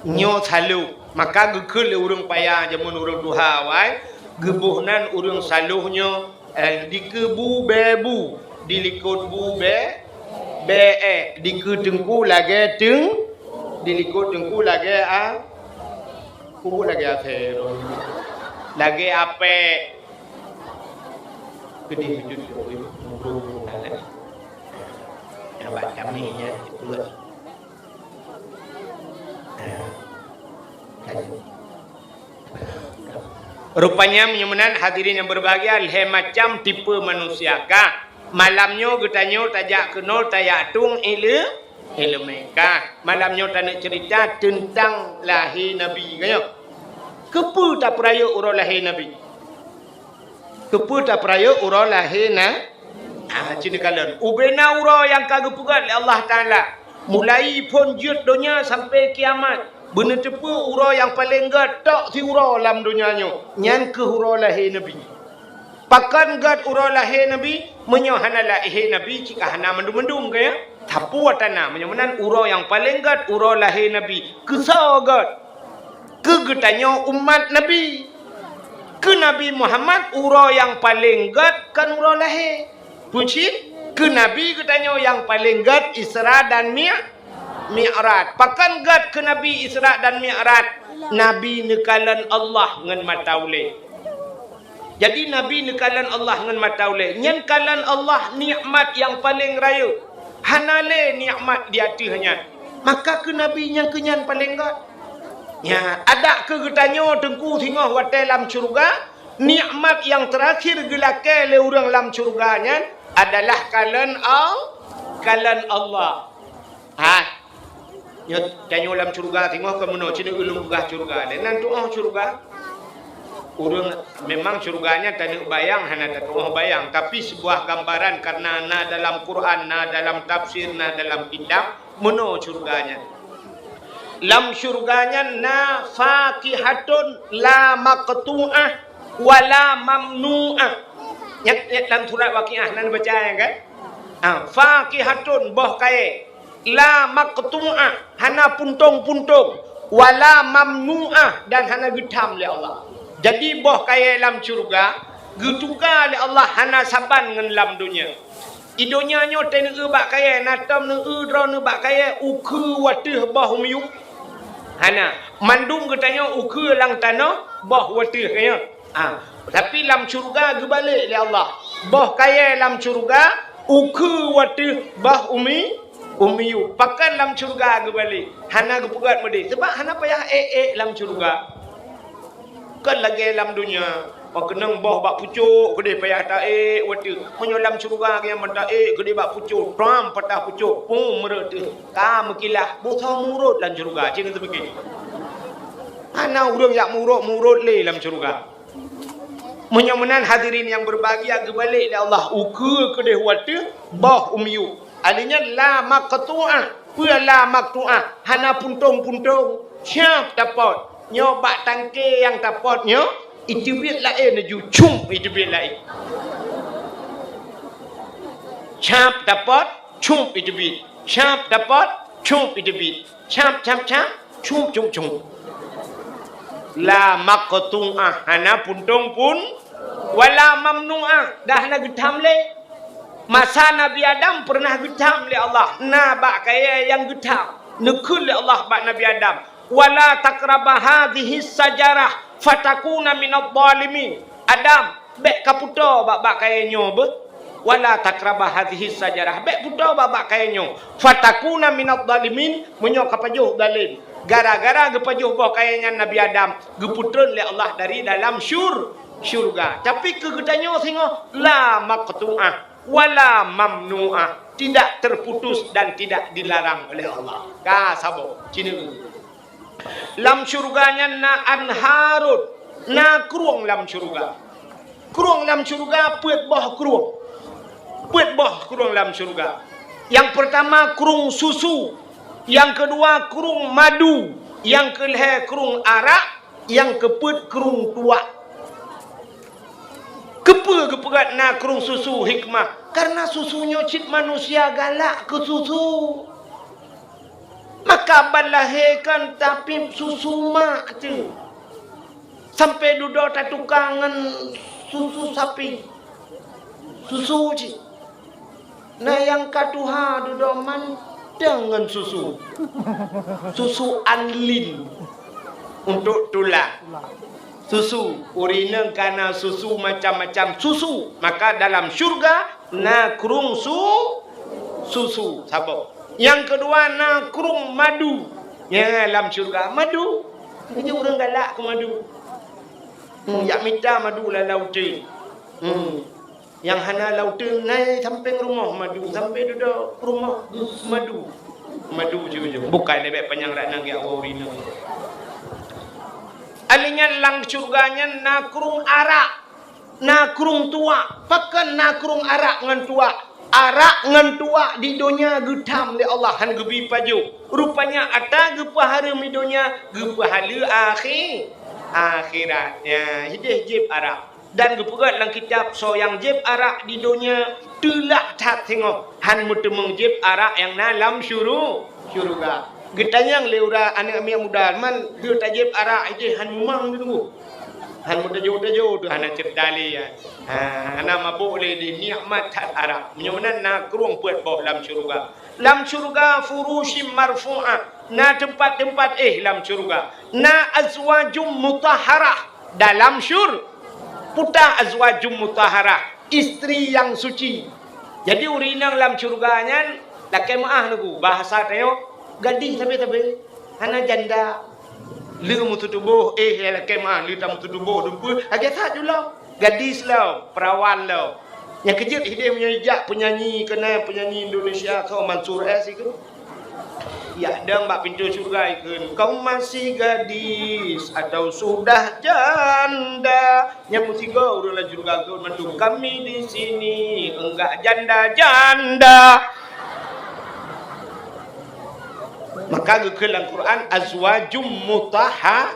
Nyoe saloh, maka geukheun lé ureueng paya jameun ureueng tuha awai, geuboh nan ureueng saloh nyoe, eh, dikeue bu bèe bu, dilikot bu bèe, bèe èk, dikeue teungku lagèe teung-, dilikot teungku lagèe a-, Kubu lagèe asèe, lagèe apèe. Keudeh jeuet keu ureueng murông-murông nyan. Nyang bak jamèe nyan jipeuet. Ka Rupanya meunyoe meunan hadirin nyang berbahagia, lhée macam tipe manusia ka. Malam nyoe geutanyoe tajak keunoe tajak tueng ile-, ileumé ka. Malam nyoe taneuk cerita teuntang lahé Nabi, ka nyoe. Keupeue tapeurayeuk uroe lahé Nabi? Keupeue tapeurayeuk uroe lahé na? Ah, ci neukalon. Ubena uroe nyang ka geupeugét lé Allah Taala, mulai phon jeuet donya sampai kiamat, beuneuteupeu uroe nyang paleng gét tok siuroe lam donya nyoe, nyan kheueh uroe lahé Nabi. Pakon gét uroe lahé Nabi? Meunyoe hana lahé Nabi, cit ka hana mandum-mandum, ka ya? Sapeue tana, meunyoe meunan uroe nyang paleng gét uroe lahé Nabi. Keusoe gét? Keu geutanyoe umat Nabi. Keu Nabi Muhammad, uroe nyang paleng gét kon uroe lahé. Peue cit? Keu Nabi geutanyoe nyang paleng gét Isra dan Mi-, Mi'raj. Pakon gét keu Nabi Isra dan Mi'raj? Nabi neukalon Allah ngon mata ulée. Jadi, Nabi neukalon Allah ngon mata ulée. Nyan kalon Allah nikmat nyang paleng rayeuk. Hana lé nikmat di ateueh nyan. Maka keu Nabi nyang keu nyan paleng gét. Nya, adak keu geutanyoe teungku singoh watée lam syeuruga, nikmat nyang teurakhir geulakée lé ureuëng lam syeuruga nyan adalah kalon Al-, kalon Allah. Ha. Nyoe tanyoe lam syeuruga singoh ka meunoe, ci neukalon peugah syeuruga. Dan nan tuoh syeuruga. Ureuëng memang syeuruga nyan taneuk bayang hana tatuoh bayang, tapi sebuah gambaran karena na dalam Quran, na dalam tafsir, na dalam kitab, meunoe syeuruga nyan. Lam syeuruga nyan na fakihatun la maqtu'ah wa la mamnu'ah. Nyan, nyan lam surat Waqiah nan baca nyan kan? Ha, fakihatun boh kayée, la maqtu'ah hana puntong-puntong, wa la mamnu'ah dan hana geutham lé Allah. Jadi boh kayée lam syeuruga geutuka lé Allah hana saban ngon lam donya. I donya nyoe teuneuk bak kayée, na tom neueu droeneuh bak kayée ukeue wateuh boh u miyueb? Hana. Mandum geutanyoe ukeue lam tanoh boh wateuh, ka nyoe. Ah, tapi lam syeuruga geubalek lé Allah. Boh kayée lam syeuruga ukeue wateuh boh u mi-, u miyueb. Pakon lam syeuruga geubalek? Hana geupeugét meudeh. Sebab hana payah ék-ék lam syeuruga. Kon lagée lam donya, oh, keunong boh bak pucok keudeh payah taék wateuh. Meunyoe lam syeuruga nyang meuta ék keudeh bak pucok, tam patah pucok, pum meureuet teuh. Ka meukilah, boh soe meurot lam syeuruga, ci neuteupike. Hana ureuëng jak meurot-meurot lé lam syeuruga. Meunyoe meunan hadirin nyang berbahagia geubalek lé Allah ukeue keudeh wateuh boh u miyueb. Alheuh nyan la maqtu'ah. Peue la maqtu'ah? Hana puntong-puntong. Siab tapot. Nyoe bak tangke nyang tapot nyoe, iteubiet laén laju, cum iteubiet laén. Siab tapot, cum iteubiet. Siab tapot, cum iteubiet. Siab, siab, siab, cum, cum, cum. La maqtu'ah, hana puntong pun, wala mamnu'ah, dah hana geutham lé. Masa Nabi Adam peureunah geutham lé Allah, na bak kayée nyang geutham. Neukheun lé Allah bak Nabi Adam, "Wala taqraba hadhihi sajarah fatakuna minadh dhalimin." Adam, bék kapeutoe bak-bak kayée nyoe beuh. "Wala taqraba hadhihi sajarah." Bék peutoe bak-bak kayée nyoe. "Fatakuna minadh dhalimin." Meunyoe kapajoh zalim. Gara-gara geupajoh boh kayée nyan Nabi Adam, geupeutreun lé Allah dari dalam syur-, syurga. Tapi keu geutanyoe singoh, la maqtu'ah, wala mamnu'ah, tidak terputus dan tidak dilarang oleh Allah. Ka saboh, ci neueu. Lam syurga nyan na anharun, na krueng lam syurga. Krueng lam syurga peuet boh krueng. Peuet boh krueng lam syurga. Nyang peurtama krueng susu, nyang keudua krueng madu, nyang keulhée krueng arak, nyang keupeuet krueng tuak. Keupeue geupeugét na krueng susu hikmah? Karena susu nyoe cit manusia galak keu susu. Maka ban lahé kan tapiep susu mak teuh. Sampai dudoe tatuka ngon susu sapi. Susu cit. Na nyang ka tuha dudoe mantong ngon susu. Susu anlin untuk tulang. Susu, ureuëng inong ka na susu macam-macam susu. Maka dalam syurga na krueng su-, susu saboh. Nyang keudua na krueng madu. Nya lam syurga madu. Keujeuet ureuëng galak keu madu. Hmm, jak mita madu lam lauteuen. Hmm. Nyang hana lauteuen na sampéng rumoh madu, sampéng dudoe rumoh madu. Madu jujur. Bukai leubeh panyang rak nang jak woe ureuëng inong. Alinyan lam syeuruga nyan na krueng arak. Na krueng tuak, pakon na krueng arak ngon tuak? Arak ngon tuak di donya geutham lé Allah, han geubi pajoh. Rupanya atra geupeuhareuem di donya, geupeuhaleue akhi-, akhirat. Ya, hideh jieb arak. Dan geupeugah lam kitab, soe nyang jieb arak di donya, teulak that singoh, han meuteumeung jieb arak nyang na lam syuru-, syeuruga. Geutanyong lé ureuëng aneuëk miet muda, "Man, lheueh tajieb arak, hideh han mumang teuh?" Han meuteujô-teujô teuh hana ceurita lé, ya. Ha, hana mabök lé di nikmat that arak. Meunyoe meunan na krueng peuet boh lam syeuruga. Lam syeuruga furusyim marfu'ah, na teumpat-teumpat éh lam syeuruga. Na azwajum mutahharah dalam syur-, peue ta azwajum mutahharah, istri yang suci. Jadi ureuëng inong lam syeuruga nyan lakée meuáh neugu, bahasa tanyoe gadih sabe-sabe, hana janda. Le meututuboh, eh, ya lakée meuáh, le tameututuboh, dumpeue, lagée that ju lom. Gadis lom, perawan lom. Nyang keujeuet hideh meunyoe jak penyanyi keunan, penyanyi Indonesia, keu Mansur S ikeu. Yak dong bak pintoe syeuruga ikeu, "Kau masih gadis atau sudah janda?" Nyang meusigoe ureuëng lam syeuruga keu mandum, "Kami di sini enggak janda-janda." Maka geukheun lam Quran, "Azwajum mutahha-,"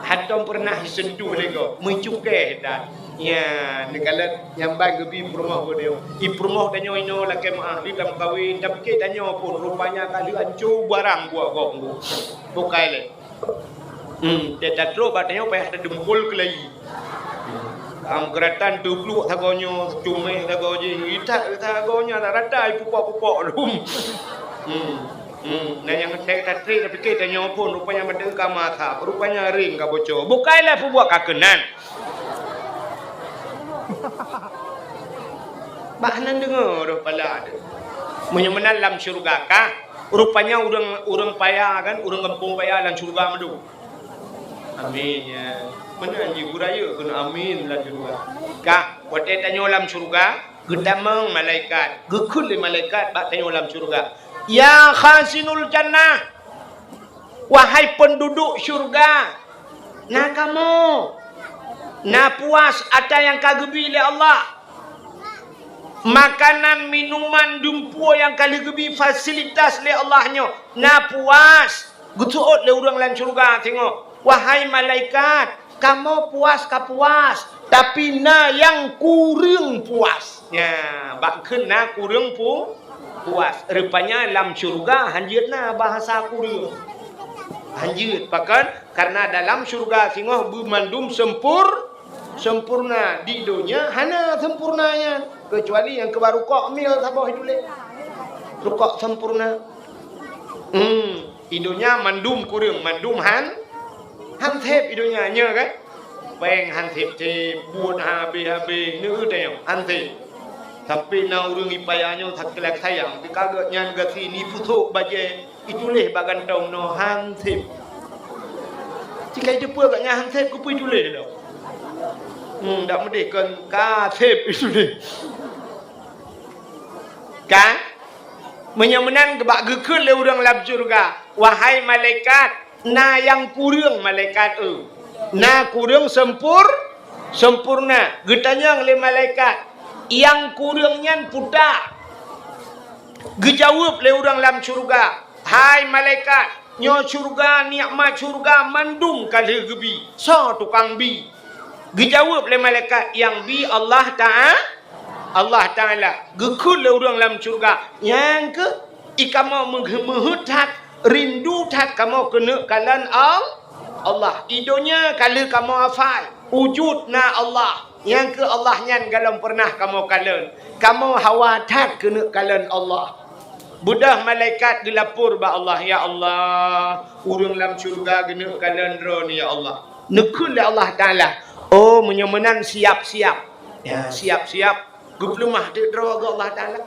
hántom peureunah jiseuntuh lé gob, meucukée that. Ya, neukalon nyang ban geubi peurumoh geutanyoe. I peurumoh tanyoe inoe lakée meuáh, di tameukawen, tapike tanyoe phon, rupanya ka lheueh anco barang buet gob. Bukai lé. Hmm, teuka trok bak tanyoe payah teudumpol keulayi. Am geuratan teupluek sagoe nyoe, cumeh sagoe jih, itak sagoe nyan rata-rata ipupok-pupok lom. Hmm, hmm, na nyang teuka trok tapike tanyoe phon, rupanya meuteun ka masa, rupanya ring ka bocor. Bukai lé peubuet ka keunan. Bah nan deungoe roh pala teuh. Meunyoe meunan lam syeuruga kah, rupanya ureuëng, ureuëng paya kan, ureuëng gampông paya lam syeuruga mandum. Amin, ya. Meunan jih guraya kheun amin lam syeuruga. Kah, watée tanyoe lam syeuruga, geutamong malaikat, geukheun lé malaikat bak tanyoe lam syeuruga, "Ya khazinul jannah, wahai peunduduek syeuruga, na kamoe, na puas atra nyang ka geubi lé Allah." Makanan, minuman, dumpeue nyang ka lheueh geubi fasilitas lé Allah nyoe, na puas. Geuseuôt lé ureuëng lam syeuruga singoh, "Wahai malaikat, kamoe puas ka puas, tapi na nyang kureueng puas." Nya, bak kheun na kureueng pu-, puas. Rupanya lam syeuruga hanjeuet na bahasa kureueng. Hanjeuet, pakon? Karena dalam syeuruga singoh beumandum sempur-, sempurna, di donya hana sempurna nyan, keucuali nyang keuba rukok mil saboh ituléh. Rukok sempurna. Hmm, di donya mandum kureueng, mandum han, han sép di donya, nyo kan? Péng han sép-sép, buet han habéh-habéh, neu tanyoe, han sép. Sampai na ureuëng ipaya nyoe sakeulak sayang, teuka geuh nyan gasien ipusok bajée. Ituléh bak gantong noe han sép. Sikai teupeu gobnyan han sép, keupeue ituléh lom? Hmm, dak meudeh kon ka sép ituléh. Ka? Meunyoe meunan bak geukheun lé ureuëng lam syeuruga, "Wahai malaikat, na nyang kureueng malaikat eu. Na kureueng sempur-, sempurna." Geutanyong lé malaikat, "Nyang kureueng nyan peue ta?" Geujaweueb lé ureuëng lam syeuruga, "Hai malaikat, nyoe syeuruga, nikmat syeuruga mandum ka lheueh geubi. Soe tukang bi?" Geujaweueb lé malaikat, "Nyang bi Allah Ta'a-, Allah Taala." Geukheun lé ureuëng lam syeuruga, "Nyang keuh i kamoe meuheuet that, rindu that kamoe keuneuk kalon Al-, Allah. I donya ka lheueh kamoe hafai, wujud na Allah. Nyang keuh Allah nyan golom peureunah kamoe kalon. Kamoe hawa that keuneuk kalon Allah." Beudôh malaikat geulapor bak Allah, "Ya Allah, ureuëng lam syeuruga geuneuk kalon droeneuh, ya Allah." Neukheun lé Allah Taala, "Oh, meunyoe meunan siap-siap." Ya, siap-siap. Geupeuleumah teuk droe geuh Allah Taala.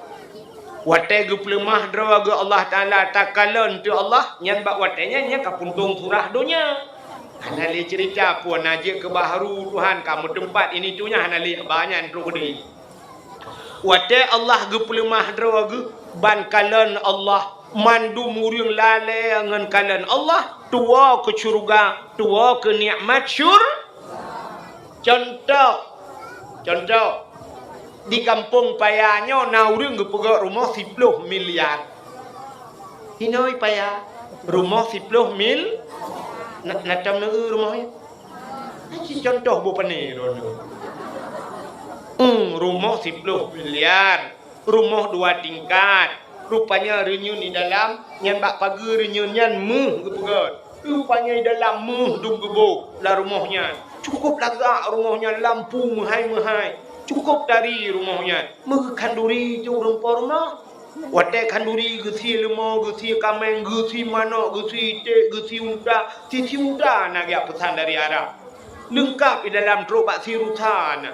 Watée geupeuleumah droe geuh Allah Taala, takalon teuk Allah, nyan bak watée nyan, nyan ka puntông surah donya. Hana lé ceurita pun, na jeuet keu bahru Tuhan ka meuteumpat ini tunyah hana lé banyan trok keudeh. Watée Allah geupeuleumah droe geuh ban kalon Allah, mandum ureuëng lalée ngon kalon Allah, tuwoe keu syeuruga, tuwoe keu nikmat syur-, Contoh, contoh, di gampông Paya nyoe na ureuëng geupeugét rumoh siploh miliar. Hinoe Paya, rumoh siploh mil, na, na tom neueu rumoh nyan. Aci contoh bu pane droeneuh. Hmm, rumoh siploh miliar. Rumoh dua tingkat. Rupanya reunyeun di dalam, nyan bak pageue reunyeun nyan méuh geupeugét. Rupanya di dalam méuh dum geuboh lam rumoh nyan. Cukup lagak rumoh nyan, lampu meuhai-meuhai. Cukup tari rumoh nyan. Meugeukhanduri cit ureuëng po rumoh. Watée khanduri geusie leumo, geusie kaméng, geusie manok, geusie iték, geusie unta, sie-sie unta na geujak peusan dari Arab. Leungkab di dalam trok bak sie rusa na.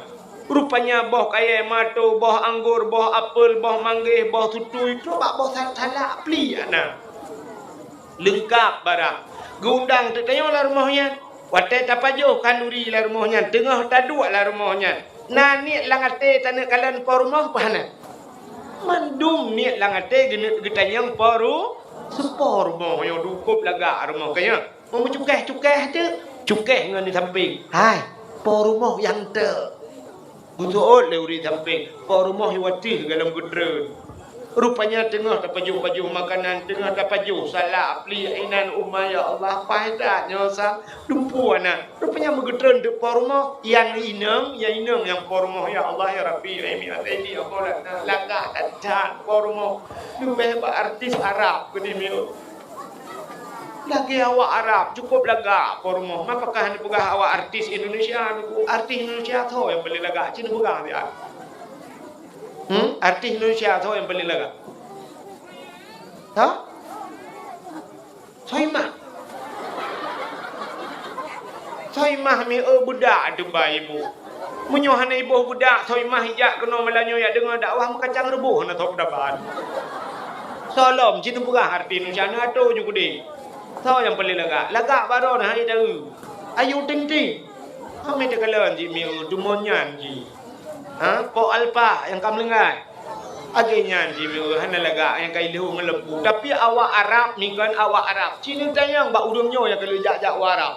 Rupanya boh kayée mato, boh anggor, boh apel, boh manggéh, boh sutui, trok bak boh sa-, salak pliek na. Leungkab barang. Geuundang teuk tanyoe lam rumoh nyan. Watée tapajoh khanduri lam rumoh nyan, teungoh taduek lam rumoh nyan, na niet lam até taneuk kalon po rumoh, bah na? Mandum niet lam até geuneuk geutanyong po ru-, seupo rumoh nyoe, cukup lagak rumoh keu nyoe. Meumeucukéh-cukéh teuk, cukéh ngon di sampéng. Hai, po rumoh nyang teuk. Geuseuôt lé ureuëng sampéng, po rumoh iwatih golom geutreun. Rupanya teungoh tapajoh-pajoh makanan, teungoh tapajoh salak pliek inan uma, ya Allah, paih that nyoe sang dumpeue na. Rupanya meugeutreun teuk po rumoh, nyang inong, nyang inong nyang po rumoh, ya Allah, ya Rabbi, ya Rahim, ya Sayyidi, ya Maulana, lagak that-that po rumoh. Leubeh bak artis Arab keudeh miet. Lagée awak Arab, cukup lagak po rumoh. Mapakah neupeugah awak artis Indonesia, artis Indonesia soe nyang paleng lagak? Cit neupeugah siat. Hmm? Artis Indonesia soe nyang paleng lagak? Ha? Soimah. Soimah mieu beudak teubai iboh. Meunyoe hana iboh beudak, Soimah ijak keunoe malam nyoe jak deungoe dakwah meukacang reuboh hana soe peutaban. Soe lom, cit neupeugah artis Indonesia na atô ju keudeh. Soe nyang paleng lagak? Lagak baroe na hai taeu. Ayu Ting Ting. Hana teukalon jih mieu teumon nyan jih. Ha, Po Alpa nyang ka meulinggai. Lagée nyan jih mieu hana lagak nyang ka ilheueh ngon lampu. Tapi awak Arab, mikan awak Arab. Cit neutanyong bak ureuëng nyoe nyang ka lheueh jak-jak u Arab.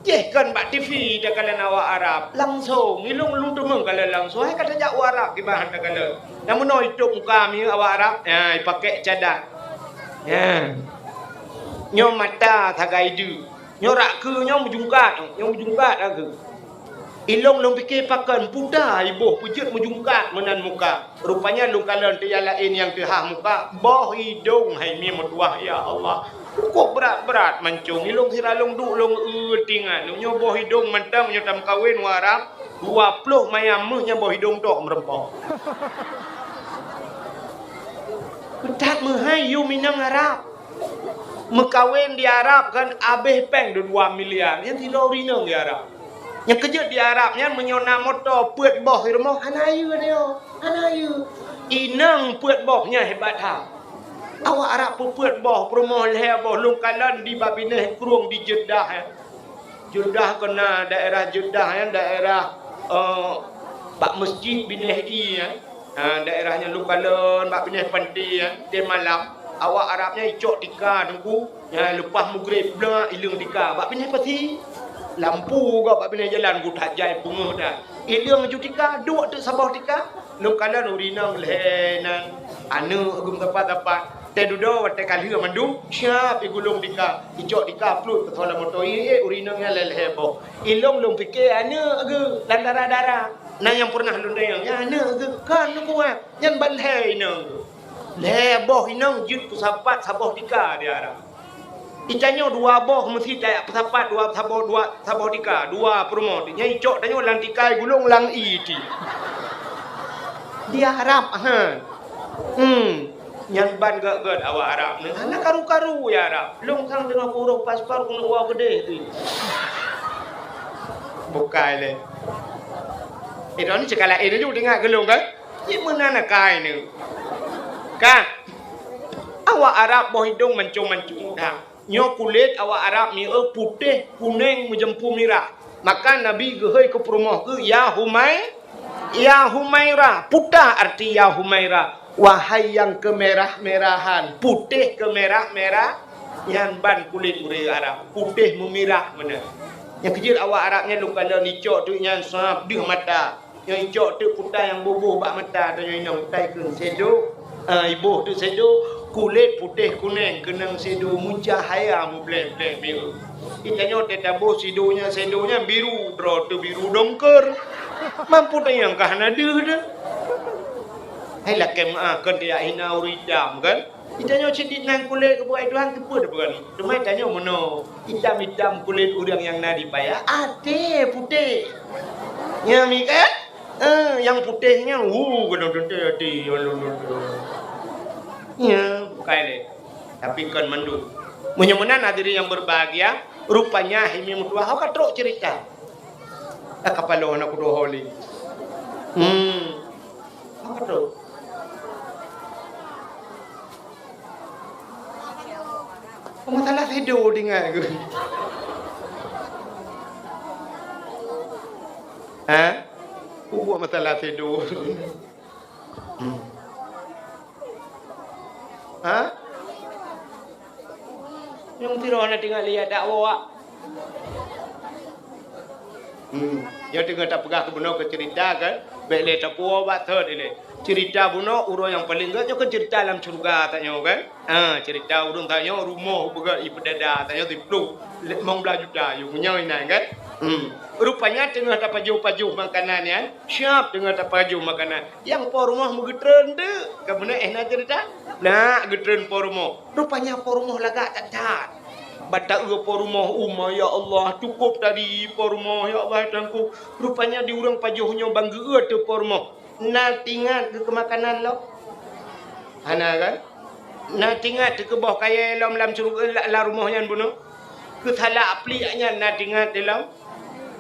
Jéh kon bak TV takalon awak Arab. Langsong, ilong lôn teumeung kalon langsong. Hai ka tajak u Arab kiban takalon. Nyang meunoe itôp muka mieu awak Arab, ya, ipakék cadar. Ya. Nyoe mata sagai deuek. Nyoe rak keue nyoe meujungkat, nyoe meujungkat rak keue. Ilong lôn pike pakon puta iboh peujeuet meujungkat meunan muka. Rupanya lôn kalon teuh nyang laén nyang teuhah muka, boh idong hai mi meutuwah, ya Allah. Kok brat-brat mancong, ilong sira lôn duek lôn eu tingat. Nyoe boh idong mantong nyoe tameukawen u Arab, dua ploh mayam méuh nyan boh idong tok meureumpok. That meuhai yum inong Arab. Meukawen di Arab kan abéh péng dua miliar. Nyan sidroe ureuëng inong di Arab. Nyang keujeuet di Arab nyan meunyoe na moto peuet boh di rumoh hana ayeue nyoe. Hana ayeue. Inong peuet boh nyan hebat that. Awak Arab peuet boh, peurumoh lhée boh, lôn kalon di bak binéh krueng di Jeddah, ya. Jeddah keunan daerah Jeddah nyan daerah, eh, bak meuseujid binéh ie nyan. Ha, daerah nyan lôn kalon bak binéh panté nyan, watée malam, awak Arab nyan icok tika teungku, nyan leupah mugreb blah ileueng tika bak binéh pasi. Lampu gop bak binéh jalan geutak jai peungeuh dan ileueng ju tika, duek teuk saboh tika. Lôn kalon ureuëng inong lhée nan, aneuëk geuh meusapat-sapat. Teududoe watée ka lheueh mandum, siab igulong tika, icok tika pluet keusoe lam moto, ié ureuëng inong nyan lhée-lhée boh. Ilong lôn pike aneuëk geuh lam dara-dara. Na nyang peureunah lôn deungoe, nyan aneuëk geuh kon lôn kuat, nyan ban lhée inong geuh. Lhée boh inong jeuet peusapat saboh tika di Arab. Itanyoe dua boh meusi tajak peusapat dua saboh, dua saboh tika, dua peurumoh. Nyan icok tanyoe lam tika igulong lam ie ti. Di Arab, ha. Hmm. Nyan ban gét-gét awak Arab nyoe. Hana karu-karu ya Arab. Lôn sang teungoh kurôh paspor keuneuk woe keudeh tu. Bukai lé. Eh, droeneuh cit ka laén ju teuingat keu lôn kan? Cit meunan akai nyoe. Kan? Awak Arab boh idong mancong-mancong. Nah. Nyoe kulét awak Arab miseue putéh, kuneng, meujampu mirah. Maka Nabi geuhôi keu peurumoh geuh, "Ya Humai-, ya Humairah." Peue arti "Ya Humairah"? Wahai nyang keumirah-mirahan, putéh keumirah-mirah, nyan ban kulét ureuëng Arab, putéh meumirah meunan. Nyang keujeuet awak Arab nyan lôn kalon icok teuk nyan sab deuh mata. Nyoe icok teuk puta nyang boh-boh bak mata, tanyoe inong tai keu sèdo. Ah, iboh teuk sèdo, kulét putéh kuneng, keunong sèdo, meucahya mubleng-bleng biru. Itanyoe teutabôh sèdo nyan, sèdo nyan biru, droe teuh biru dongkeur. Mampu tanyong ka hana deuh deuh. Hai lakèe meu'ah, kon tajak hina ureuëng itam, kan? Itanyoe cit nan kulét keubuat Tuhan, keupeue teupeugah. Teuma itanyoe meunoe, itam-itam kulét ureuëng nyang na di paya, até putéh. Nyan mi kan? Eh, nyang putéh nyan, hu, keunoe teuntèe até, ya Allah, ya Allah. Ya, bukai lé. Tapi kon mandum. Meunyoe meunan hadirin yang berbahagia, rupanya hai mi meutuah, ho ka trok cerita. Ka kapalo na kudo holi. Hmm. Ho ka trok. Masalah sèdo tinggai ku. Ha? Bubuet masalah sèdo. Hmm. Ha? Nyang sidroe na tinggai lihat dak woe. Hmm. Nyoe teungoh tapeugah keu bunoe keu cerita kan? Bèk lé tapuwoe bak thot ilèe. Cerita bunoe uroe nyang paleng gèt nyoe kan cerita lam syeuruga tanyoe kan? Ha, cerita ureuëng tanyoe rumoh beugèt ipeudada tanyoe siplôh limong blaih juta yôh meunyoe inan kan? Hmm. Rupanya teungoh tapajoh-pajoh makanan nyan, siap teungoh tapajoh makanan. Nyang po rumoh meugeutreun teuk, ka beuna éh na cerita? Na geutreun po rumoh. Rupanya po rumoh lagak that-that. Ban taeu po rumoh, uma, ya Allah, cukup tadi po rumoh, ya Allah, Tuhanku. Rupanya di ureuëng pajoh nyoe ban geueu teuh po rumoh. Na tingat keu makanan lom? Hana kan? Na tingat keu boh kayèe lom lam syeuruga, la-, lam rumoh nyan bunoe? Keu salak pliek nyan na tingat lom?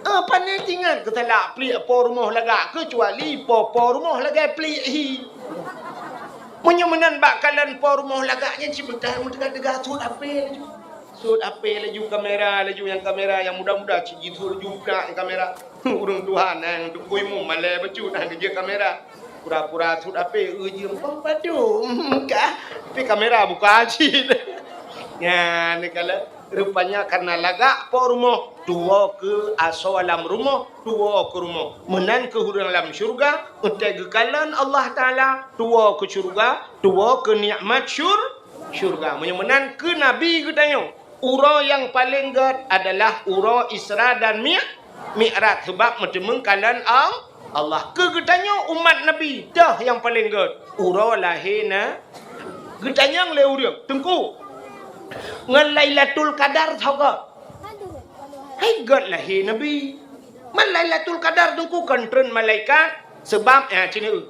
Ah, pane tingat keu salak pliek po rumoh lagak, keucuali po-po rumoh lagèe pliek hi. Meunyoe meunan bak kalon po rumoh lagak nyan, sibeutôi meuteuga-teuga sut H P laju. Sut H P laju, kamera laju, nyang kamera nyang muda-muda cit jisut laju buka nyang kamera. Ureuëng tuha nyang tukui mu malèe bacut hana geujeuet kamera. Pura-pura sut H P, eu jeuem pom padum ka. Tapi kamera buka cit. Nyan, neukalon. Rupanya karena lagak po rumoh, tuwoe keu asoe lam rumoh, tuwoe keu rumoh. Meunan keuh ureuëng lam syeuruga, eunteuk geukalon Allah Taala, tuwoe keu syeuruga, tuwoe keu nikmat syur-, syeuruga. Meunyoe meunan keu Nabi geutanyoe, uroe nyang paleng gèt adalah uroe Isra dan Mi-, Mi'raj, sabab meuteumeung kalon Al-, Allah. Keu geutanyoe umat Nabi, toh nyang paleng gèt, uroe lahé na-, geutanyong lé ureuëng, "Teungku, ngon Lailatul Qadar soe gèt?" Hai gèt lahé Nabi. Man Lailatul Qadar Teungku kon treun malaikat, sabab, ya, cit nyoe.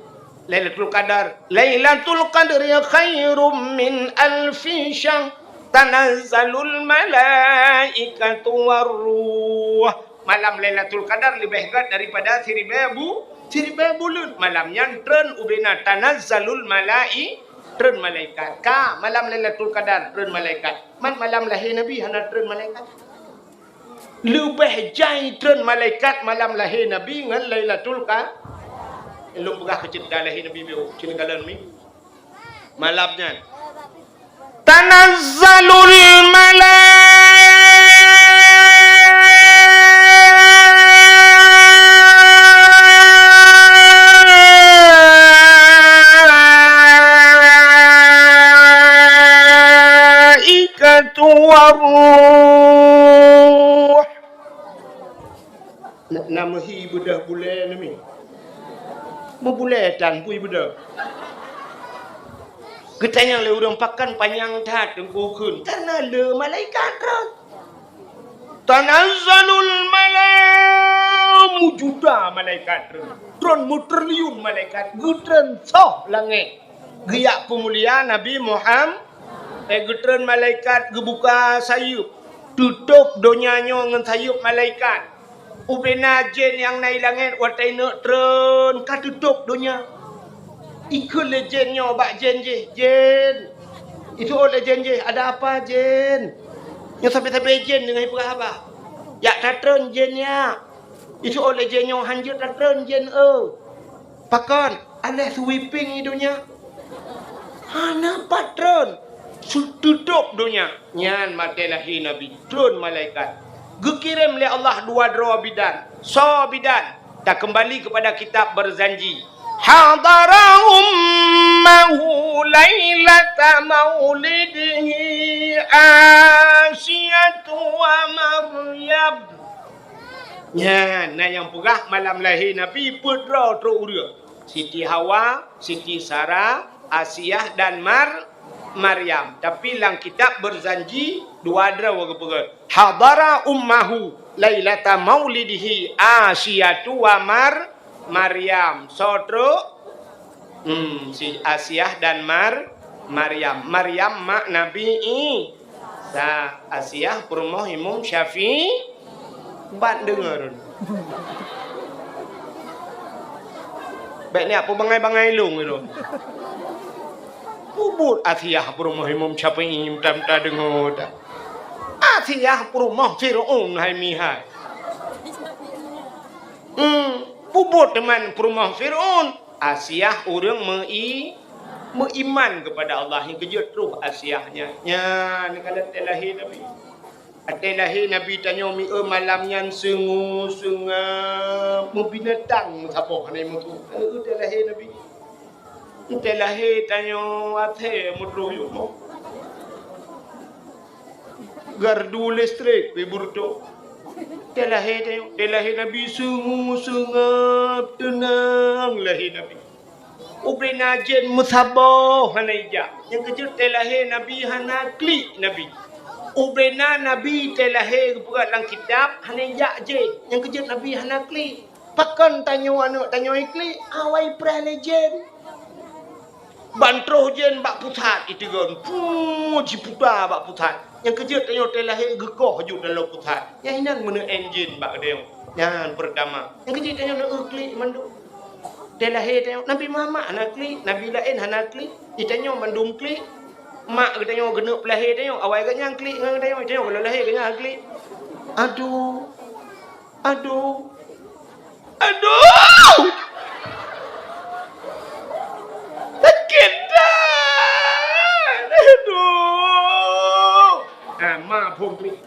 Lailatul Qadar, "Lailatul Qadri khairum min alfi syahr, tanazzalul malaikatu war ruh." Malam Lailatul Qadar leubeh gèt daripada siribèe bu-, siribèe buleuen. Malam nyan treun ubena tanazzalul malai-, treun malaikat. Ka malam Lailatul Qadar treun malaikat. Man malam lahé Nabi hana treun malaikat. Leubeh jai treun malaikat malam lahé Nabi ngon Lailatul Qa-, lôn peugah keu ceurita lahé Nabi biôh, cit neukalon mi. Malam nyan, tanazzalul malaikatu war ruh. Na, na meuhi beudôh bulèe nami. Meubulèe tan pui beudôh. Geutanyong lé ureuëng, "Pakon panyang that Teungku kheun?" "Karena le malaikat treun." Tanazzalul malai-, meujuta malaikat treun. Treun meutriliun malaikat geutreun soh langèt. Geujak peumulia Nabi Muham-, eh, geutreun malaikat geubuka sayeuep, teutôb donya nyoe ngon sayeuep malaikat. Ubena jén nyang na i langèt watèe neuk treun ka teutôb donya. Ikheun lé jén nyoe bak jén jéh, "Jén." Iseuôt lé jén jéh, "Ada apa, Jén?" Nyoe sabe-sabe jén deungon ipeugah haba. Jak tatreun jén nyan. Itu oleh jén nyoe hanjeuet tatreun jén, eu. Pakon? Alah sweeping i donya. Hana pat treun. Seututôp donya. Nyan watée lahé Nabi. Treun malaikat. Geukirém lé Allah dua droe bidan. Soe bidan? Takeumbali keupada kitab Berzanji. Hadara ummahu lailata maulidihi Asiyatu wa Maryam. Nyan, na nyang peugah malam lahé Nabi peuet droe trok ureuëng. Siti Hawa, Siti Sara, Asiyah dan Mar-, Maryam. Tapi lam kitab Berzanji dua droe geupeugah. Hadara ummahu lailata maulidihi Asiyatu wa Mar-, Maryam. Soe trok? Hmm, si Asiyah dan Mar-, Maryam. Maryam mak Nabi Isa. Asiyah peurumoh Imam Syafi'i. Ban deungoe. Bék nyan peubangai-bangai lôn itu. Peubuet Asiyah peurumoh Imam Syafi'i, mudah-mudahan deungoe dah. Asiyah peurumoh Fir'aun hai mihai. Hmm, peubuet teuma peurumoh Fir'aun. Asiyah ureuëng mei-, meuiman keupada Allah, nyang keujeuet troh Asiyah nyan. Nyan ka watée lahé Nabi. Watée lahé Nabi tanyoe mieu malam nyan seungue-seungab meubinatang meusaboh hana meukeue. Watée lahé Nabi. Watée lahé tanyoe até meutroh yumoe. Gardu listrik pih beureutoh. Watée lahé tanyoe, watée lahé Nabi seungue-seungab teunang lahé Nabi. Ubena jén meusaboh hana ijak. Nyang keujeuet watée lahé Nabi hana klik Nabi. Ubena Nabi watée lahé geupeugah lam kitab hana ijak jén. Nyang keujeuet Nabi hana klik. Pakon tanyoe aneuëk tanyoe iklik, awai preh lé jén. Ban troh jén bak pusat iteugon, puh, jiputa bak pusat. Nyang keujeuet tanyoe watée lahé geukoh jeuet dalam pusat. Nyan inan meuneuen jén bak geutanyoe. Nyan peurtama. Nyang keujeuet tanyoe na eu klik mandum. Watée lahé tanyoe, Nabi Muhammad hana klik, nabi laén hana klik. Itanyoe mandum klik. Mak geutanyoe geuneuk peulahé tanyoe, awai geuhnyan klik ngon geutanyoe, itanyoe gohlom lahé geuhnyan klik. Aduh. Aduh. Aduh! Sakét that! Aduh! Ah, ma phôn klik.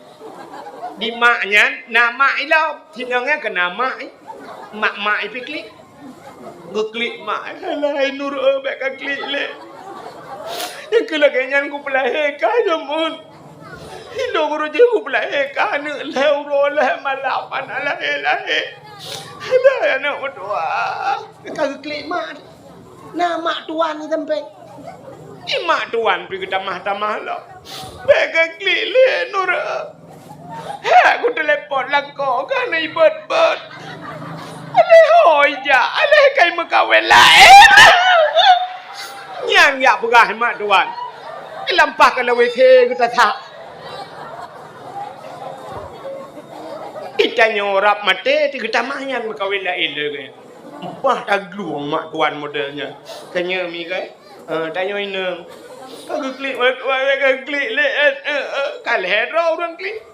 Di mak nyan, na mak ilom. Sinong nyan keu na mak, eh. Mak-mak ipih klik. Geuklik mak, "Alah, hai Nur, oh, bék ka klik lé. Nyang keu lagée nyan kupeulahé ka jameun. Ilong reuji kupeulahé ka aneuëk lhée uroe lhée malam hana lahé-lahé. Alah, aneuëk meutuwah." Ka geuklik mak. Na mak tuan ni sampai. Di mak tuan pih geutamah-tamah lom. Bék ka klik lé, Nur. Hek, kuteulepon lakoe ka na ibot-bot. Alah ho ijak, alah kai meukawen laén. Nyan jak peugah mak tuan. Ilampah ka lam W C geutasah. Itanyoe rab maté, ti geutamah nyan meukawen laén lé. Bah taglueng mak tuan model nyan. Keu nyoe mi kai. Eh, tanyoe inong. Ka geuklik, ka geuklik lé, eh, eh, eh, ka lhée droe ureuëng klik.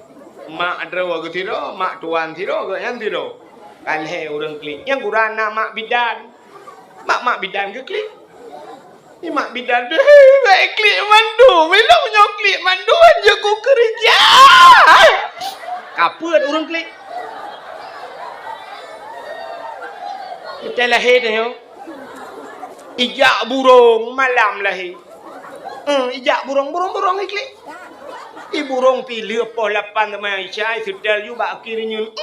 Mak droe geusidroe, mak tuan sidroe, geuhnyan sidroe. Ka lhée ureuëng klik. Nyang gura na mak bidan. Mak, mak bidan geuklik. Ni mak bidan tu, bék klik mandum. Ilong nyoe klik mandum, jeuet ku keureuja. Ka peuet ureuëng klik. Watée lahé tanyoe. Ijak burông malam lahé. Hmm, ijak burông, burông-burông iklik. I burông pih lheueh poh lapan teuma Isya, seutôt ju bak akhé reunyeun.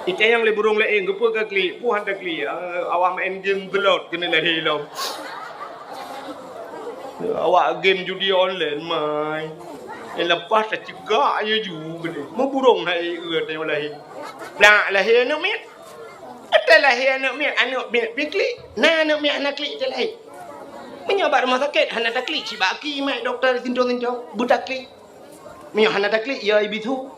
Itanyong lé burông laén, "Keupeue ka klik?" "Peue han taklik, awak maén game slot keuneuk lahé lom." Awak game judi online mai. Nyang leupah tacigak nyoe ju keudeh. Meuburông hai, eh, tanyoe lahé. Plak lahé aneuëk miet. Watée lahé aneuëk miet, aneuëk miet pih klik. Na aneuëk miet hana klik watée lahé. Meunyoe bak rumoh sakét hana taklik, cit bak aki mai dokto sintong-sintong, beutaklik. Meunyoe hana taklik, ya ibisu.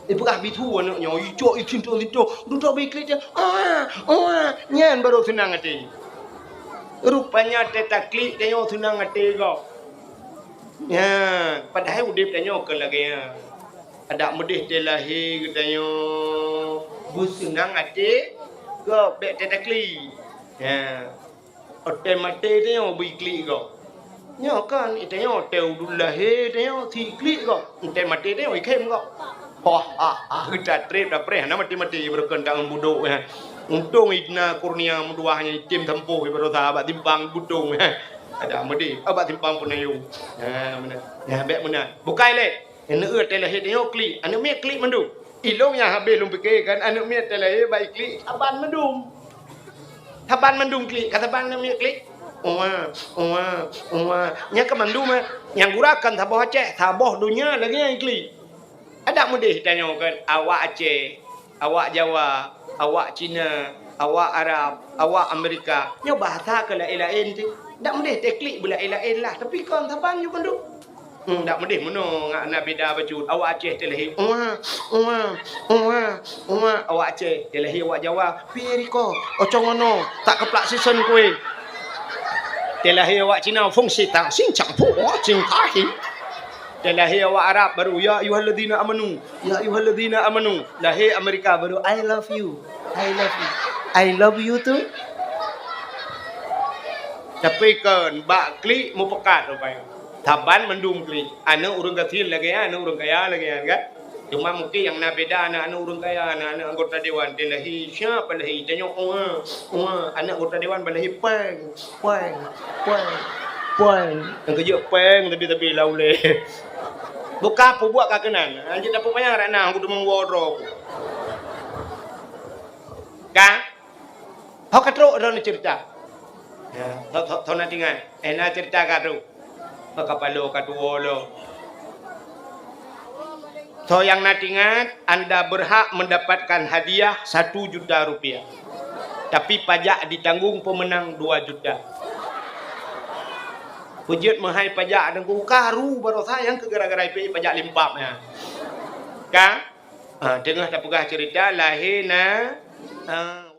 Ipeugah bisu aneuëk nyoe, icok isintong-sintong, dudoe bri klik, ah, ah, nyan barô seunang até. Rupanya teutaklik tanyoe seunang até gob. Ya, padahai udeb tanyoe kon lagée nyan. Adak meudeh teuh lahé geutanyoe beuseunang até gob, bék teutaklik. Ya. Watée maté tanyoe beu iklik gob. Nyoe kan, tanyoe watée udeb lahé tanyoe si iklik gob. Watée maté tanyoe ikhém gob. Wah, ah, ah, geuta treb dah preh, hana maté-maté, beureukan tangan budok, ya. Untông Idna Kurnia meuduah nyang item sampôh, ibarosa bak simpang Butông, ya. Ada meudeh, ah, bak simpang Peunayong. Ya, meunan. Ya, bék meunan. Bukai lé. Aneuk teuh lahé tanyoe klik. Aneuk miet klik mandum. Ilông nyang habéh lôn pike kan, aneuk miet teuh lahé bak iklik, saban mandum. Saban mandum klik, ka saban aneuk miet klik. Uwa, uwa, uwa. Nyang ka mandum, eh. Nyang gura kan saboh Aceh, saboh donya lagée nyang iklik. Adak meudeh tanyoe kan, awak Aceh, awak Jawa, awak Cina, awak Arab, awak Amerika. Nyoe bahasa keu laén-laén teuh. Adak meudeh teuh klik beulaén-laén lah, tapi kon saban ju mandum. Hmm, dak meudeh meunoe ngon na beda bacut. Awak Aceh teuh lahé, "Uwa, uwa, uwa, uwa." Awak Aceh teuh lahé awak Jawa, "Pi riko, ocong ono, tak keuplak sisen kue." Teuh lahé awak Cina, "Fungsi tang, sing cang pu, sing tahi." Teuh lahé awak Arab baru, "Ya ayyuhalladzina amanu, ya ayyuhalladzina amanu." Lahé Amerika baru, "I love you, I love you, I love you too." Tapi kon bak klik mupekat rupanya. Saban mandum klik. Aneuk ureuëng gasien lagée nyan, aneuk ureuëng kaya lagée nyan, kan? Cuma mungkin nyang na beda aneuk-aneuk ureuëng kaya, aneuk-aneuk anggota dewan, dia lahé siapa lahé? Tanya, "Uwa, uwa." Aneuk anggota dewan bah lahé, "Peng, peng, peng, peng." Nyang keujeuet peng, tapi-tapi lam ulée. Buka peubuat ka keunan. Anjing dapur payah rak na, aku teumong wardrobe. Kan? Ho ka trok droeneuh ceurita. Ya, tho, tho, tho na teuingat. Eh, na ceurita ka trok. Maka paloe ka tuwoe lom. Soe nyang na teuingat, anda berhak mendapatkan hadiah satu juta rupiah. Tapi pajak ditanggung pemenang dua juta. Peujeuet meuhai pajak deungon karu barosa nyang keu gara-gara ipée pajak limpab nyan. Ka? Ha, teungoh tapeugah ceurita lahé na, ha.